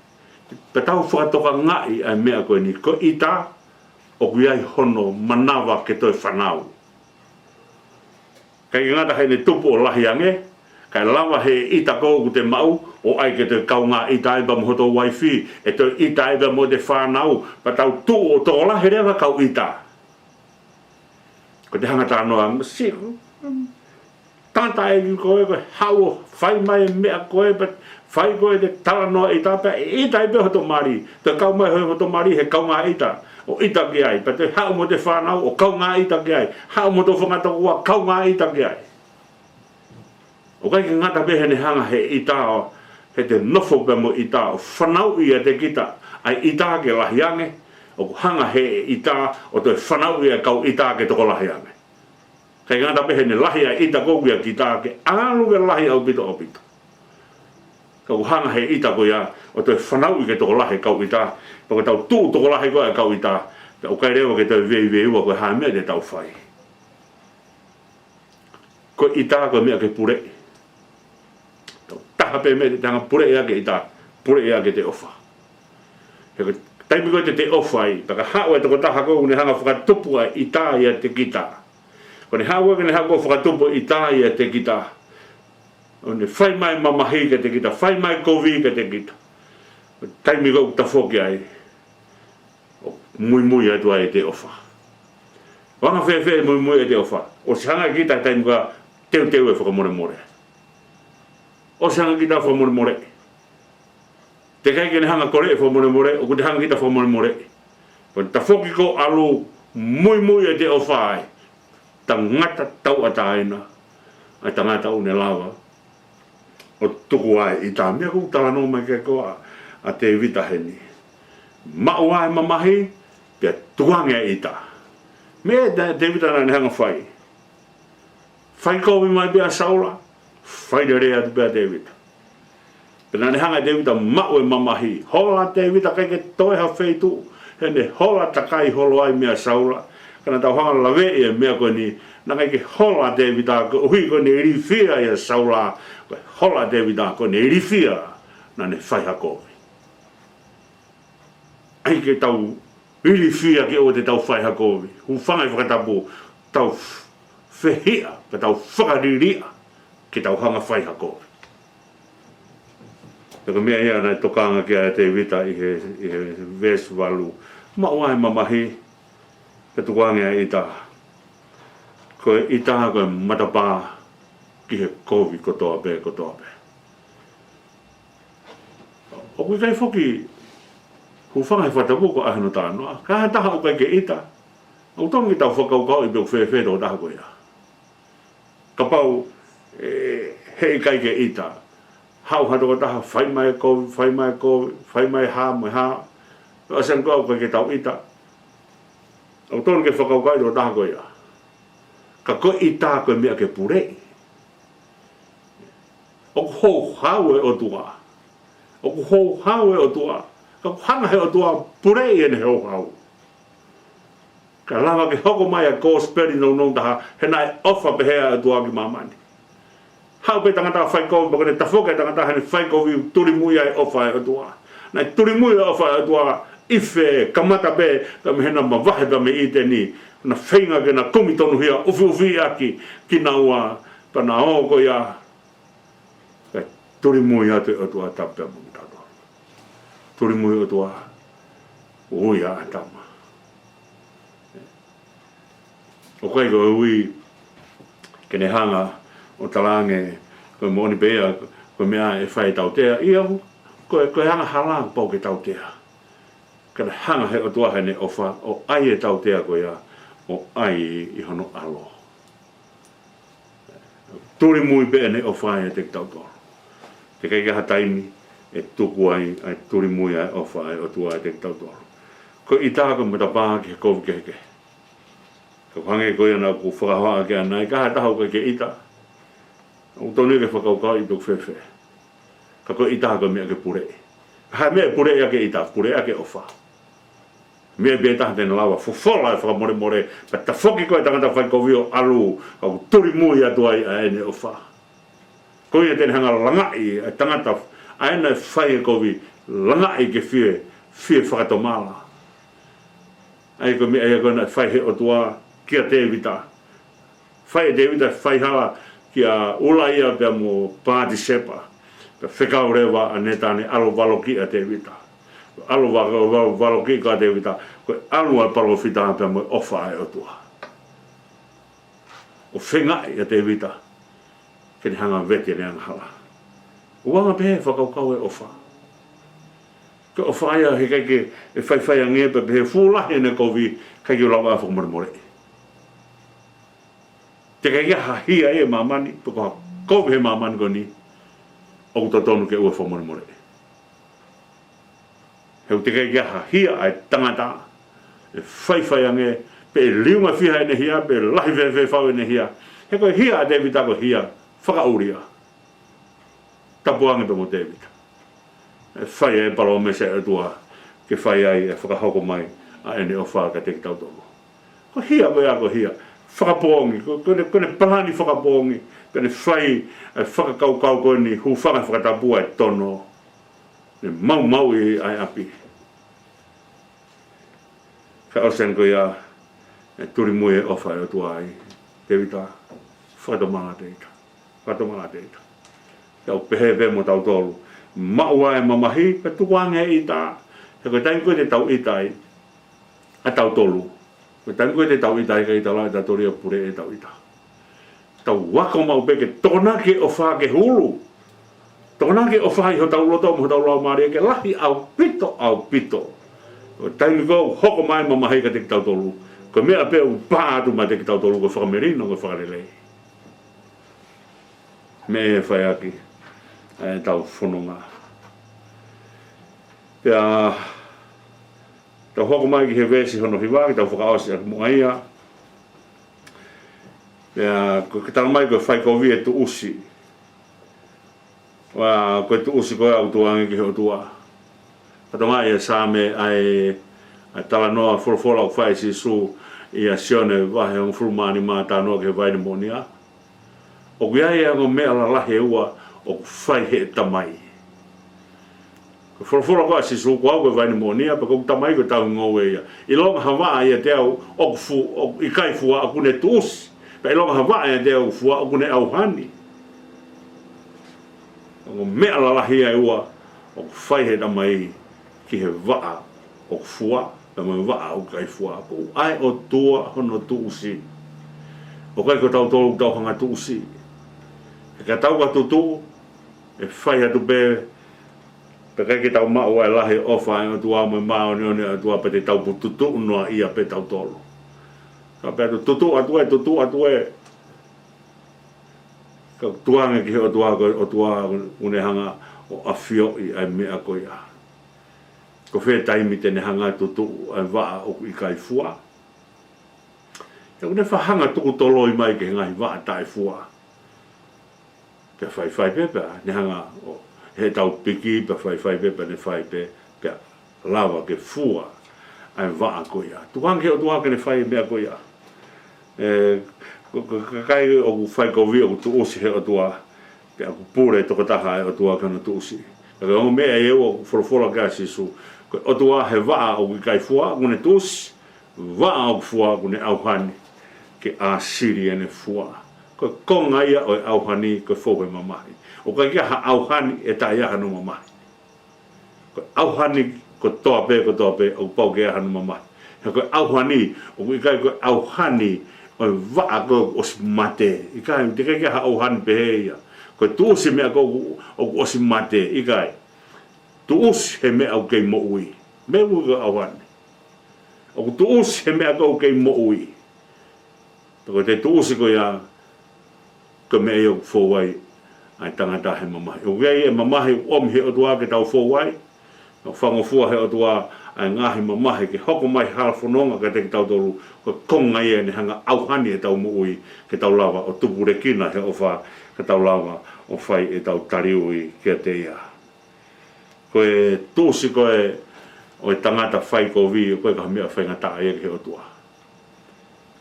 Pea tau fakatokangaʻi ʻa e meʻa ko eni, ko e ʻita ʻoku ʻi ai hono manava ke toe fānau. ʻIkai ke ngata heʻene tupu ʻo lahi ange, kae lava he ʻita ko ē ʻoku te maʻu ʻo ʻai ke toe kaungā ʻita ai pea mo hoto uaifi, ʻe toe ʻita ai pea mo ʻete fānau, pea tau tuʻu ʻo tokolahi leva kau ʻita. Ko ʻete hanga talanoa, masiʻi, tangataʻeiki ko ē, ko e haʻu ʻo fai mai e meʻa ko ē, pea fai ko ē ʻete talanoa ʻita pea ʻe ʻita ai pē hoto mali, toe kau mai hoto mali he kaungā ʻita ʻo ʻita ki ai, pea toe haʻu mo ʻete fānau ʻo kaungā ʻita ki ai, haʻu mo hoto fanga tokoua kaungā ʻita ki ai. ʻOku ʻikai ke ngata pē heʻene hanga he ʻita ʻo, heʻete nofo pea mo e ʻita ʻo fanauʻi ʻiate kita ʻa e ʻita ke lahi ange, ʻoku hanga he ʻita ʻo toe fanauʻi ʻa e kau ʻita ke tokolahi ange. ʻIkai ke ngata pē heʻene lahi ʻa e ʻita ko ē ʻia kita ke ʻalu ke lahi ʻaupito ʻaupito. Ka ʻoku hanga he ʻita ko ia ʻo toe fanauʻi ke tokolahi e kau ʻita, pea ko ʻetau tuʻu tokolahi ko ē ʻa e kau ʻita, pea ʻoku ʻikai leva ke toe veiveiua ko e hā e meʻa te tau fai. Ko e ʻita ko e meʻa ke puleʻi. Tau taha pē meʻa te te hanga puleʻi ʻaki e ʻita, puleʻi ʻaki ʻete ʻofa. He ko e taimi ko ē te te ʻofa ai, pea ka haʻu e tokotaha ko ē ʻoku ne hanga fakatupu ʻa e ʻita ʻiate kita. Ko ʻene haʻu ko ē ke ne hanga ʻo fakatupu e ʻita ʻiate kita, ʻo ne fai mai mamahi kiate kita, fai mai kovi kiate kita. Taimi ko ē ʻoku tafoki ai, ʻo muimui atu ai ʻete ʻofa. ʻO anga fēfē e muimui ʻete ʻofa? ʻOsi hanga ʻe kita he taimi ko ē ʻo teuteu e fakamolemole. ʻOsi hanga kita ʻo fakamolemole. Teʻeki ai ke ne hanga ʻo kole e fakamolemole, ʻoku te hanga kita ʻo fakamolemole. Ko e tafoki ko ē ʻo ʻalu muimui ʻete ʻofa ai, tangata tauʻatāina ʻa e tangata ʻoku ne lava ʻo tuku ʻa e ʻita. Meʻa ʻoku talanoa mai ki ai ko ē ʻa, ʻa Tēvita heni. Maʻu ʻa e mamahi, pea tuku ange ʻa e ʻita. Meʻa ʻa Tēvita naʻa ne hanga ʻo fai. Fai kovi mai pē ʻa Saula, fai lelei atu pē ʻa Tēvita. Pea naʻa ne hanga ʻe Tēvita ʻo maʻu e mamahi. Hola ʻa Tēvita ʻikai ke toe ha feituʻu heʻene hola takai holo ai meia Saula. Ka naʻa tau hanga ʻo laveʻi e meʻa ko eni, naʻe ʻikai ke hola ʻa Tēvita koeʻuhi ko ʻene ilifia ʻia Saula. Ko e hola ʻa Tēvita ko ʻene ilifia naʻa ne fai ha kovi. ʻAi ke tau ilifia ke ʻoua te tau fai ha kovi. Hūfanga he fakatapu, tau f-, fehiʻa, ka tau fakaliliʻa ke tau hanga ʻo fai ha kovi. Pea ko e meʻa ia naʻe tokanga ki ai ʻa Tēvita ʻi he, ʻi he veesi valu. Maʻu ʻa e mamahi, pea tuku ange ʻa e ʻita. Ko e ʻita ko e matapā ki he kovi kotoa pē, kotoa pē. ʻOku ʻikai foki, hūfanga he fakatapu ko e ʻai hono talanoa. Ka ha taha ʻoku ʻikai ke ʻita, ʻoku totonu ke tau fakakaukauʻi pe ʻoku fēfē e tokotaha ko ia. Kapau, ʻe, heʻikai ke ʻita, haʻu ha tokotaha, fai mai e kovi, fai mai e kovi, fai mai e hā mo e hā. Pea ʻosi ange ko ē ʻoku ʻikai ke tau ʻita, ʻoku totonu ke fakakaukauʻi e tokotaha ko ia. Ka ko e ʻita ko e meʻa ke puleʻi. ʻOku houhau e ʻOtua. ʻOku houhau e ʻOtua. Ka ʻoku hanga he ʻOtua ʻo puleʻi ʻene houhau. Ka lava ke hoko mai ʻa e kosipeli nounou taha, he naʻe ʻofa pehē ʻa e ʻOtua ki māmani. Haʻu pē tangata fai kovi, pea ko ʻene tafoki e tangata heʻene fai kovi, tulimui ai e ʻofa ʻa e ʻOtua. Naʻe tulimui e ʻofa ʻa e ʻOtua, ʻi fē? Kamata pē, pea mei heʻena mavahe pea mei ʻĪteni, naʻa ne feinga ke na kumi tonuhia, ʻufiʻufi ʻaki kinaua, pea na ō ko ia, kae tulimui atu e ʻOtua tapu pea mo kitautolu. Tulimui e ʻOtua, ui ʻa ʻĀtama. ʻOku ʻikai ko e ui ke ne hanga ʻo talaange, ko e moʻoni pē ia, ko e meʻa ʻe fai e tautea, ʻio, ko e, ko e angahala kuo pau ke tautea. Ka naʻe hanga he ʻOtua heʻene ʻofa ʻo ʻai e tautea ko ia, ʻo ʻai ʻi hono ʻAlo. Tulimui pē ʻene ʻofa ʻiate kitautolu. Teʻeki ai ke ʻi ai ha taimi ʻe tuku ai ʻa e tulimui ʻa e ʻofa ʻa e ʻOtua ʻiate kitautolu. Ko e ʻita ko e matapā ki he kovi kehekehe. Ka ʻoku hangē ko ia naʻa ku fakahohaʻa ki ai ʻanenai, ka ha taha ʻoku ʻikai ke ʻita, ʻOku totonu ke fakakaukauʻi pe ʻoku fēfē. Ka ko e ʻita ko e meʻa ke puleʻi. Ko e hā e meʻa ʻe puleʻi ʻaki e ʻita? Puleʻi ʻaki e ʻofa. Meʻa pē taha te ne lava fofola e fakamolemole, pea tafoki ko e tangata fai kovi ʻo ʻalu, ka ʻoku tulimui atu ai ʻa ʻene ʻofa. Ko ia te ne hanga ʻo langaʻi e tangata ʻa ē naʻe fai e kovi, langaʻi ke fie, fie fakatomala. ʻA ia ko e meʻa ia ko ē naʻe fai he ʻOtua kia Tēvita. Fai ʻe Tēvita, fai hala kia ʻUlaia pea mo Patisepa. Pea fekau leva ʻa Nētane ʻalu valokiʻi ʻa Tēvita. ʻAlu va-, va-, valokiʻi ʻa Tēvita, ko e ʻalu ʻa e palōfita pea mo e ʻofa ʻa e ʻOtua. ʻO feingaʻi ʻa Tēvita ke ne hanga ʻo vete ʻene angahala. ʻOku anga pē he fakakaukau e ʻofa. Ko e ʻofa ia heʻikai ke faifai ange pē, pehē fuʻu lahi ʻene kovi, ʻikai ke u lava ʻo fakamolemoleʻi. Teʻeki ai ha hia ʻi he māmani, pe ko ha kovi he māmani ko eni, ʻoku totonu ke ʻoua ʻe fakamolemoleʻi. He ʻoku teʻeki ai ha hia ʻa e tangata ʻe faifai ange, pe ʻe liunga fiha ʻene hia, pe ʻe lahi fēfē fau ʻene hia. He ko e hia ʻa Tēvita ko e hia fakaʻulia. Tapu ange pē mo Tēvita. ʻE fai e palōmesi ʻa e ʻOtua ke fai ai e fakahoko mai ʻa ʻene ʻofa kiate kitautolu. Ko e hia ko ia ko e hia fakapoongi, ko, ko ʻene, ko ʻene palani fakapoongi, pea ne fai e fakakaukau ko eni, hūfanga he fakatapu ʻa e tono. Ne maumauʻi ʻa e ʻapi. Ka ʻosi eni ko ia, ʻe tulimui e ʻofa ʻa e ʻOtua ai. Tēvita, fakatomala Tēvita. Fakatomala Tēvita. Pea ʻoku pehē pē mo tautolu. Maʻu ʻa e mamahi, pea tuku ange e ʻita. He ko e taimi ko ē te tau ʻita ai, ʻa tautolu. Ko e taimi ko ē te tau ʻita ai, ʻikai ke tau lava ʻe tautolu ia ʻo puleʻi ʻetau ʻita. Tau ako maʻu pē ke tokonaki e ʻofa ke hulu. Tokonaki e ʻofa ʻi hotau loto mo hotau laumālie ke lahi ʻaupito, ʻaupito. Ko e taimi ko ē ʻoku hoko mai e mamahi kiate kitautolu, ko e meʻa pē ʻoku pā atu mai kiate kitautolu ko e fakamelino, ko e fakalelei. Meʻa ʻe fai ʻaki ʻa ʻetau fononga. Pea tau hoko mai ki he veesi hono hiva, ke tau fakaʻosi ʻaki muʻa ia. Pea ko e tala mai ko e fai kovi e tuʻusi. ʻA ia ko e tuʻusi ko ē ʻoku tuku ange ki he ʻOtua. Ka tau ngaahi e Saame ʻa e, ʻa e talanoa folofola ʻoku fai ʻe Sīsū ʻia Sione vahe hongofulu mā nima, talanoa ki he vaine moʻonia. ʻOku ʻi ai e ongo meʻa lalahi ʻe ua ʻoku fai ʻe he Tamai. Ko e folofola ko ē ʻa Sīsū, ko au ko e vaine moʻonia, pea ko hoku Tamai ko e tauhi ngoue ia. ʻIlonga ha vaʻa ʻiate au ʻoku fu-, ʻoku ʻikai fua, ʻoku ne tuʻusi. Pea ʻilonga ha vaʻa ʻiate au ʻoku fua, ʻoku ne ʻauhani. Ongo meʻa lalahi ʻe ua ʻoku fai ʻe he Tamai ki he vaʻa ʻoku fua, pea mo e vaʻa ʻoku ʻikai fua. Ko e ʻOtua hono tuʻusi. ʻOku ʻikai ko tautolu ʻoku tau hanga ʻo tuʻusi. He ka tau ka tutuʻu, ʻe fai atu pē, pea ʻikai ke tau maʻu ʻa e lahi ʻofa ʻa e ʻOtua mo e māʻoniʻoni ʻa e ʻOtua, pea te tau pututuʻu noa ia pē tautolu. Ka pea tutuʻu atu ē, tutuʻu atu ē. Ka tuku ange ki he ʻOtua, ko e ʻOtua ʻoku ne hanga ʻo ʻafioʻi ʻa e meʻa ko ia. Ko fē taimi te ne hanga ʻo tutuʻu ʻa e vaʻa ʻoku ʻikai fua. He ʻoku ne faʻa hanga ʻo tuku toloi mai ki he ngaahi vaʻa taʻefua. Pea faifai pē pea ne hanga ʻo, heʻetau piki, pea faifai pē pea ne fai pē, pea lava ke fua ʻa e vaʻa ko ia. Tuku ange ki he ʻOtua ke ne fai e meʻa ko ia. ʻE, ko, ko, ko e kakai ʻoku fai kovi ʻoku tuʻusi ʻe he ʻOtua. Pea ʻoku pule tokotaha ʻa e ʻOtua ki hono tuʻusi. Ka ko e ongo meʻa ʻe ua ʻoku folofola ki ai ʻa Sīsū. Ko e ʻOtua he vaʻa ʻoku ʻikai fua, ʻoku ne tuʻusi. Vaʻa ʻoku fua ʻoku ne ʻauhani ke ʻāsili ʻene fua. Ko e konga ia ʻo e ʻauhani ko e fou he mamahi. ʻOku ʻikai ke ʻi ai ha ʻauhani ʻe taʻe ʻi ai hano mamahi. Ko e ʻauhani kotoa pē, kotoa pē, ʻoku pau ke ʻi ai hano mamahi. He ko e ʻauhani, ʻoku ʻikai ko e ʻauhani ʻo e vaʻa kuo ʻosi mate. ʻIkai, teʻeki ai ke ʻi ai ha ʻauhani pehē ia. Ko e tuʻusi meʻa kuo, ʻoku ʻosi mate, ʻikai. Tuʻusi he meʻa ʻoku kei moʻui. Meʻa ʻoku ʻauhani. ʻOku tuʻusi he meʻa ʻoku kei moʻui. Pea ko e tuʻusi ko ia, ko e meʻa ia ʻoku fou ai ʻa e tangata he mamahi. ʻOku ʻi ai e mamahi ʻoku ʻomi ʻe he ʻOtua ke tau fou ai. ʻOku fakangofua ʻe he ʻOtua ʻa e ngaahi mamahi ke hoko mai hala fononga kiate kitautolu. Ko e konga ia ʻene hanga ʻo ʻauhani ʻetau moʻui ke tau lava ʻo tupulekina he ʻofa ka tau lava ʻo fai ʻetau taliui kiate ia. Ko e tuʻusi ko ē ʻo e tangata fai kovi, ʻoku ʻikai ko ha meʻa faingataʻa ia ki he ʻOtua.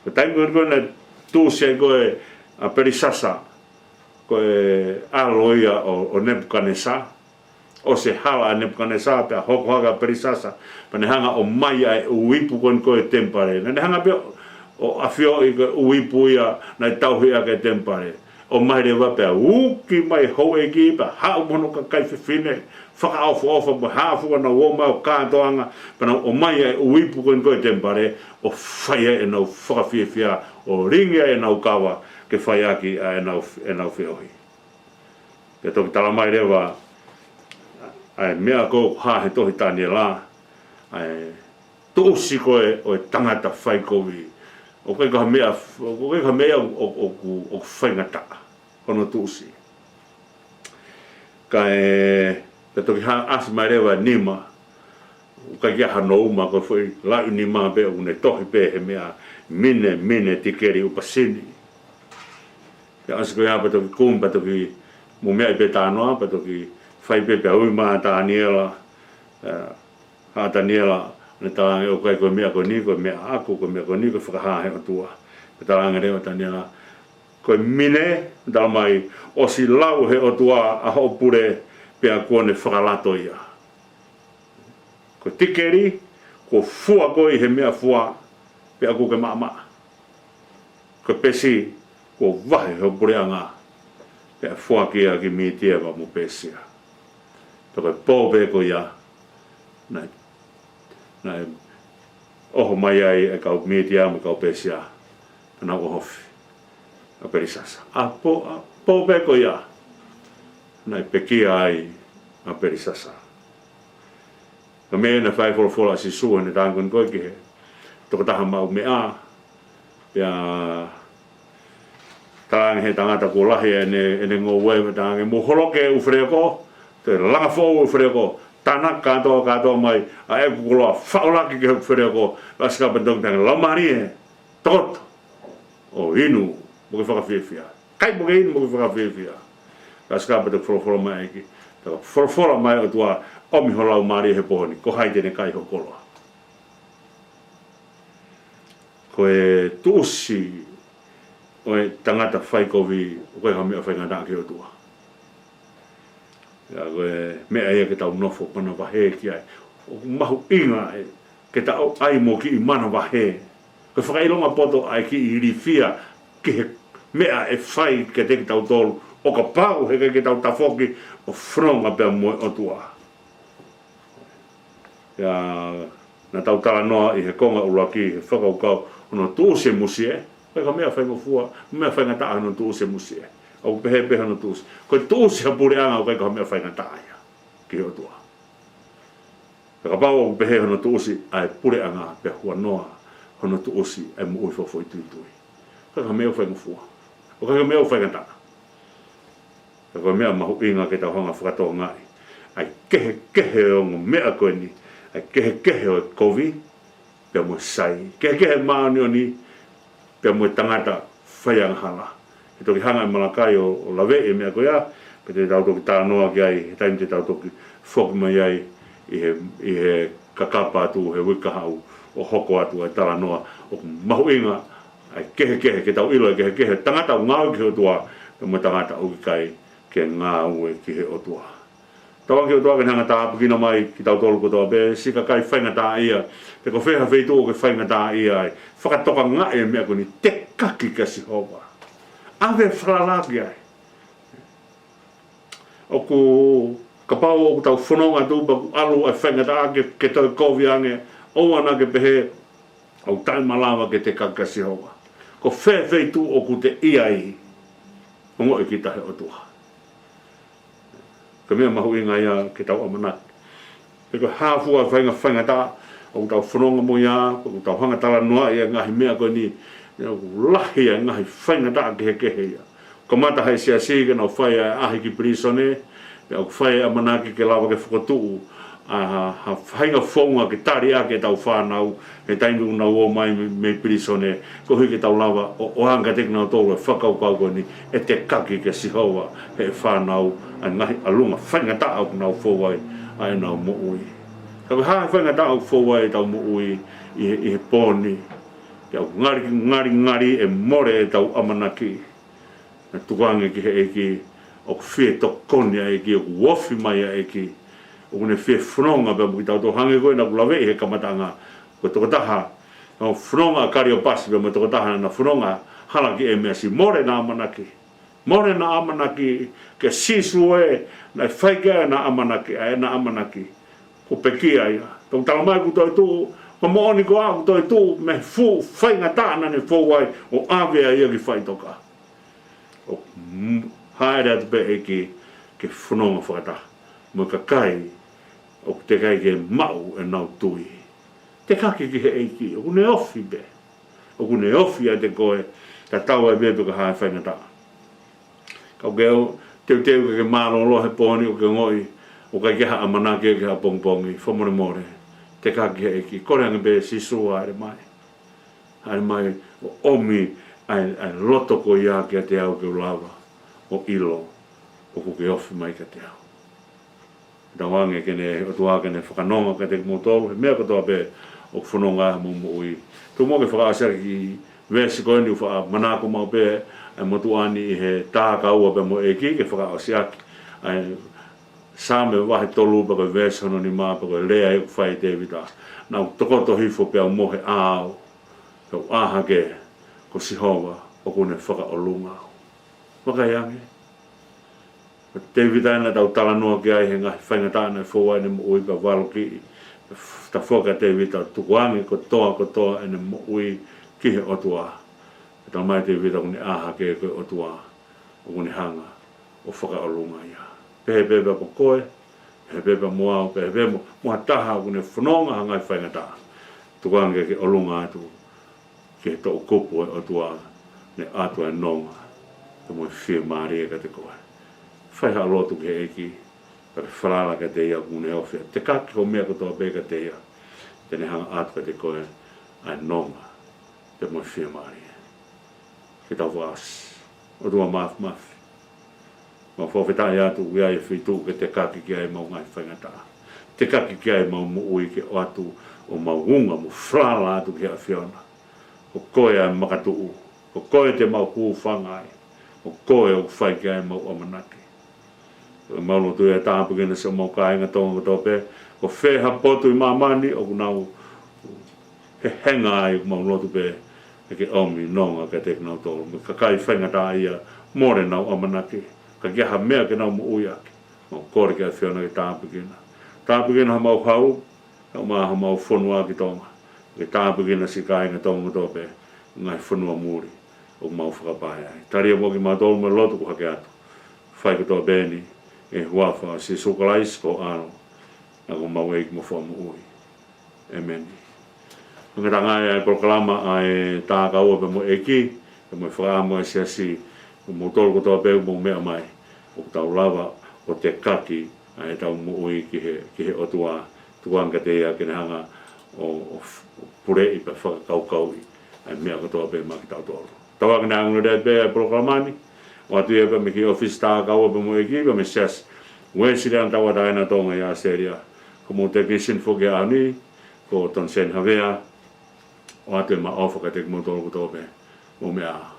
Ko e taimi ko ē naʻe tuʻusi ai ko ē ʻa Pelisasa, ko e ʻalo ia ʻo, ʻo Nepukanesa, ʻosi e hala ʻa Nepukanesa, pea hoko hake ʻa Pelisasa, pea ne hanga ʻo ʻomai ʻa e ʻū ipu ko eni ko ē temipale. Naʻa ne hanga pē ʻo ʻafioʻi ko e ʻū ipu ia naʻe tauhi ʻaki e temipale. ʻOmai leva pea uki mai houʻeiki, pea haʻu mo hono kakai fefine fakaʻofoʻofa, mo e hā fua naʻa nau ō mai ʻo kātoanga, pea nau ʻomai ʻa e ʻū ipu ko eni ko ē temipale, ʻo fai ai ʻenau fakafiefia, ʻo lingi ai ʻenau kava, ke fai ʻaki ʻa ʻenau, ʻenau feohi. Pea toki tala mai leva ʻa e meʻa ko ē ʻoku hā he tohi Taniela, ʻa e tuʻusi ko ē ʻo e tangata fai kovi, ʻoku ʻikai ko ha meʻa, ʻoku ʻikai ko ha meʻa ʻo, ʻo, ʻoku, ʻoku faingataʻa hono tuʻusi. Kae, pea toki hā, ʻasi mai leva e nima, ʻoku ʻikai ke ʻi ai hano uma, ko e foʻi lauʻi nima pē ʻoku ne tohi pē he meʻa, mine, mine, tikeli, upasini. Pea ʻosi ko ia pea toki kumi, pea toki mou meaʻi pē talanoa, pea toki fai pē, pea ui mai ʻa Taniela, ē, ʻa Taniela, ne talaange ʻoku ʻikai ko e meʻa ko eni, ko e meʻa ʻaʻaku, ko e meʻa ko eni, ko e fakahā he ʻOtua. Pea talaange leva ʻe Taniela, ko e mine, tala mai, ʻosi lau he ʻOtua ʻa hoʻo pule, pea kuo ne fakalato ia. Ko e tikeli, kuo fua koe ʻi he meʻafua, pea ʻoku ke maʻamaʻa. Ko e pesi, kuo vahe hoʻo puleʻanga, pea foaki ia ki Mītia pea mo Pēsia. Pea ko e pō pē ko ia, naʻe, naʻe ʻoho mai ai e kau Mītia mo e kau Pēsia, pea nau ʻohofi ʻa Pelisasa. ʻA e pō, ʻa e pō pē ko ia, naʻe pekia ai ʻa Pelisasa. Ko e meʻa naʻe fai folofola ʻa Sīsū heʻene tānaki ko ē ki he tokotaha maʻu meʻa, pea talaange he tangata kuo lahi ʻene, ʻene ngoue, pea talaange, mou holoki e ʻū feleoko, toe langa foʻou e ʻū feleoko, tānaki kātoa, kātoa mai ʻa ʻeku koloa, faʻo laki ki he ʻū feleoko, ʻasi ki ai pea toki talaange, laumālie, tokoto ʻo inu mo ke fakafiefia. Kai mo ke inu mo ke fakafiefia. Ka ʻasi ki ai pea toki folofola mai e ʻEiki. Pea folofola mai e ʻOtua, ʻomi ho laumālie he pō ni, ko hai te ne kai ho koloa. Ko e tuʻusi ʻo e tangata fai kovi, ʻoku ʻikai ko ha meʻa faingataʻa ki he ʻOtua. Pea ko e meʻa ia ke tau nofo manavahē ki ai. ʻOku mahuʻinga ē ke tau ʻai mo kiʻi manavahē. Ko e fakaʻilonga poto ʻa e kiʻi ilifia ki he meʻa ʻe fai kiate kitautolu, ʻo kapau heʻikai ke tau tafoki ʻo fononga pea mo e ʻOtua. Pea naʻa tau talanoa ʻi he konga ʻuluaki, he fakakaukau, hono tuʻusi e musie, ʻikai ko ha meʻa faingofua, meʻa faingataʻa hono tuʻusi e musie. ʻOku pehē pē hono tuʻusi. Ko e tuʻusi ha puleʻanga ʻoku ʻikai ko ha meʻa faingataʻa ia ki he ʻOtua. Pea kapau ʻoku pehē hono tuʻusi ʻa e puleʻanga, pea huanoa hono tuʻusi ʻa e moʻui fakafoʻituitui, ʻikai ko ha meʻa faingofua. ʻOku ʻikai ko ha meʻa faingataʻa. Ka ko e meʻa mahuʻinga ke tau hanga fakatokangaʻi ʻa e kehekehe ʻo e ongo meʻa ko eni, ʻa e kehekehe ʻo e kovi pea mo e sai, kehekehe māʻoniʻoni pea mo e tangata fai angahala. He toki hanga ʻe Malakai ʻo, ʻo laveʻi e meʻa ko ia, pea te tau toki talanoa ki ai he taimi te tau toki foki mai ai ʻi he, ʻi he kakapa atu he uike kahaʻu, ʻo hoko atu ʻa e talanoa. ʻOku mahuʻinga ʻa e kehekehe, ke tau ʻilo ʻa e kehekehe, tangata ʻoku ngāue ki he ʻOtua, pea mo e tangata ʻoku ʻikai ke ngāue ki he ʻOtua. Tauange ki he ʻOtua ke ne hanga ʻo tāpuekina mai kitautolu kotoa pē, siʻi kakai faingataʻaʻia, pe ko fē ha feituʻu ʻoku ke faingataʻaʻia ai, fakatokangaʻi e meʻa ko eni, tekaki kia Sihova. ʻAve falala ki ai. ʻOku, kapau ʻoku tau fononga atu pea ʻoku ʻalu ʻa e faingataʻa ke, ke toe kovi ange, ʻoua naʻa ke pehē, ʻoku taʻemalava ke tekaki kia Sihova. Ko fē feituʻu ʻoku te ʻi ai, ongoʻi kita he ʻOtua. Ko e meʻa mahuʻinga ia ke tau ʻamanaki. Pe ko e hā fua e fainga-, faingataʻa ʻoku tau fononga mo ia, ʻoku tau hanga ʻo talanoaʻi e ngaahi meʻa ko eni, ʻoku lahi e ngaahi faingataʻa kehekehe ia. Kamata ʻi he siasi ke nau fai ʻa e ʻaʻahi ki pilīsone, pea ʻoku fai e ʻamanaki ke lava ke fokotuʻu ha, ha faʻahinga founga ke tali ʻaki ʻetau fānau he taimi ʻoku nau ō mai mei, mei pilīsone, koeʻuhi ke tau lava ʻo, ʻoange kiate kinautolu e fakakaukau ko eni, ʻe tekaki kia Sihova ʻe he fānau ʻa e ngaahi ʻalunga faingataʻa ʻoku nau fou ai ʻa ʻenau moʻui. Ka ko e hā e faingataʻa ʻoku fou ai ʻetau moʻui ʻi he, ʻi he pō ni? Pea ʻoku ngali, ngali, ngali ʻe mole ʻetau ʻamanaki. Naʻe tukuange ki he ʻEiki, ʻoku fie tokoni ʻa e ʻEiki, ʻoku ofi mai ʻa e ʻEiki, ʻoku ne fie fononga pea mo kitautolu, hangē ko ia naʻa ku laveʻi he kamataʻanga, ko e tokotaha, ʻo fononga ʻa Kaliopasi pea mo e tokotaha naʻa na fononga ʻa Halakiʻemeasi, mole ʻena ʻamanaki. Mole ʻena ʻamanaki kia Sīsū ē, naʻe fai ki ai ʻena ʻamanaki, ʻa ʻena ʻamanaki. Kuo pekia ia. Tau tala mai kuo toe tuʻu, ko e moʻoni ko ia kuo toe tuʻu mei he fuʻu faingataʻa naʻa ne fou ai ʻo ʻave ai ia ki faʻitoka. ʻO, mm, hāʻele atu pē ʻEiki ke fononga fakataha mo e kakai ʻoku teʻeki ai ke maʻu ʻenau tui. Tekaki ki he ʻEiki, ʻoku ne ofi pē. ʻOku ne ofi ʻiate koe, tatau ai pē pe ko e hā e faingataʻa. Ka ʻoku ke teuteu ke ke mālōlō he pō ni ʻo ke ongoʻi ʻoku ʻikai ke ʻi ai ha ʻamanaki ki ha pongipongi, fakamolemole, tekaki ki he ʻEiki, kole ange pē Sīsū ʻo hāʻele mai. Hāʻele mai ʻo ʻomi ʻa e, ʻa e loto ko ia kiate au ke u lava ʻo ʻilo ʻoku ke ofi mai kiate au. Tauange ke ne, ʻOtua ke ne fakanonga kiate kimoutolu he meʻa kotoa pē ʻoku fononga ai homou moʻui. Tuku muʻa ke fakaʻosi ʻaki e veesi ko eni ʻoku faʻa manako maʻu pē ʻa e motuʻa ni ʻi he Tākaua pea mo e ʻEiki, ke fakaʻosi ʻaki ʻa e Saame vahe tolu pea ko e veesi hono nima pea ko e lea ʻoku fai ʻe Tēvita: Naʻa ku tokoto hifo pea u mohe ʻāʻau, pea u ʻā hake, ko Sihova ʻoku ne fakaʻolunga au. Vakai ange. Ko Tēvita ena naʻa tau talanoa ki ai he ngaahi faingataʻa naʻe fou ai ʻene moʻui pea valokiʻi. Tafoki ʻa Tēvita ʻo tukuange kotoa kotoa ʻene moʻui ki he ʻOtua. Pea talamai ʻe Tēvita ʻoku ne ʻā hake ko e ʻOtua ʻoku ne hanga ʻo fakaʻolunga ia. Pehē pē pea mo koe, pehē pē pea mo au, pehē pē mo, mo ha taha ʻoku ne fononga ha ngaahi faingataʻa. Tukuange ke ʻolunga atu ki he toʻukupu ʻo e ʻOtua, ne ʻoatu ʻa e nonga pea mo e fiemālie kiate koe. Fai haʻo lotu ki he ʻEiki, pea ke falala kiate ia ʻoku ne ofi. Tekaki hoʻo meʻa kotoa pē kiate ia, te ne hanga ʻoatu kiate koe ʻa e nonga pea mo e fiemālie. Ke tau fakaʻosi. ʻOtua Māfimafi, mau fakafetaʻi atu ʻoku ʻi ai e feituʻu ke tekaki ki ai ʻemau ngaahi faingataʻa. Tekaki ki ai ʻemau moʻui ke ʻoatu ʻo mau unga mo falala atu ki he ʻAfiona. Ko koe ʻa e makatuʻu. Ko koe te mau hūfanga ai. Ko koe ʻoku fai ki ai ʻemau ʻamanaki. Mau lotu ia, tāpuekina siʻomau kāinga Tonga kotoa pē, ko fē ha potu ʻi māmani ʻoku nau hehenga ai, mau lotu pē ke ke ʻomi nonga kiate kinautolu. Mo e kakai faingataʻa ia, mole ʻenau ʻamanaki, ʻikai ke ʻi ai ha meʻa ke nau moʻui ʻaki. Mau kole ki he ʻAfiona ke tāpuekina. Tāpuekina homau hau, kae ʻumaʻā homau fonua ki Tonga. Ke tāpuekina siʻi kāinga Tonga kotoa pē, ngaahi fonua muli ʻoku mau fakapae ai. Tali ʻa kimautolu mo e lotu ʻoku hake atu. Fai kotoa pē eni ʻi he huafa ʻo Sīsū Kalaisi ko ho ʻAlo, naʻa ko homau ʻEiki mo Fakamoʻui. ʻĒmeni. Hangē ko e ngaahi ʻa e polokalama ʻa e Tākaua pea mo e ʻEiki, pea mo e fakaʻamu ʻa e Siasi, ko kimoutolu kotoa pē ʻoku mou meʻa mai, ʻoku tau lava ʻo tekaki ʻa ʻetau moʻui ki he, ki he ʻOtua, tukuange kiate ia ke ne hanga ʻo, ʻo f-, ʻo puleʻi pea fakakaukauʻi ʻa e meʻa kotoa pē maʻa kitautolu. Tauange naʻa ngule pē ʻa e polokalama ni, ʻoatu ia pē mei he ʻōfisi Tākaua pea mo e ʻEiki, pea mei he Siasi Uēsiliana Tauʻatāina ʻo Tonga ʻi ʻAositelēlia. Ko homou tekinisiani foki he ʻaho ni, ko Toniseni Havea, ʻoatu ʻema ʻofa kiate kimoutolu kotoa pē. Mou meʻa ā.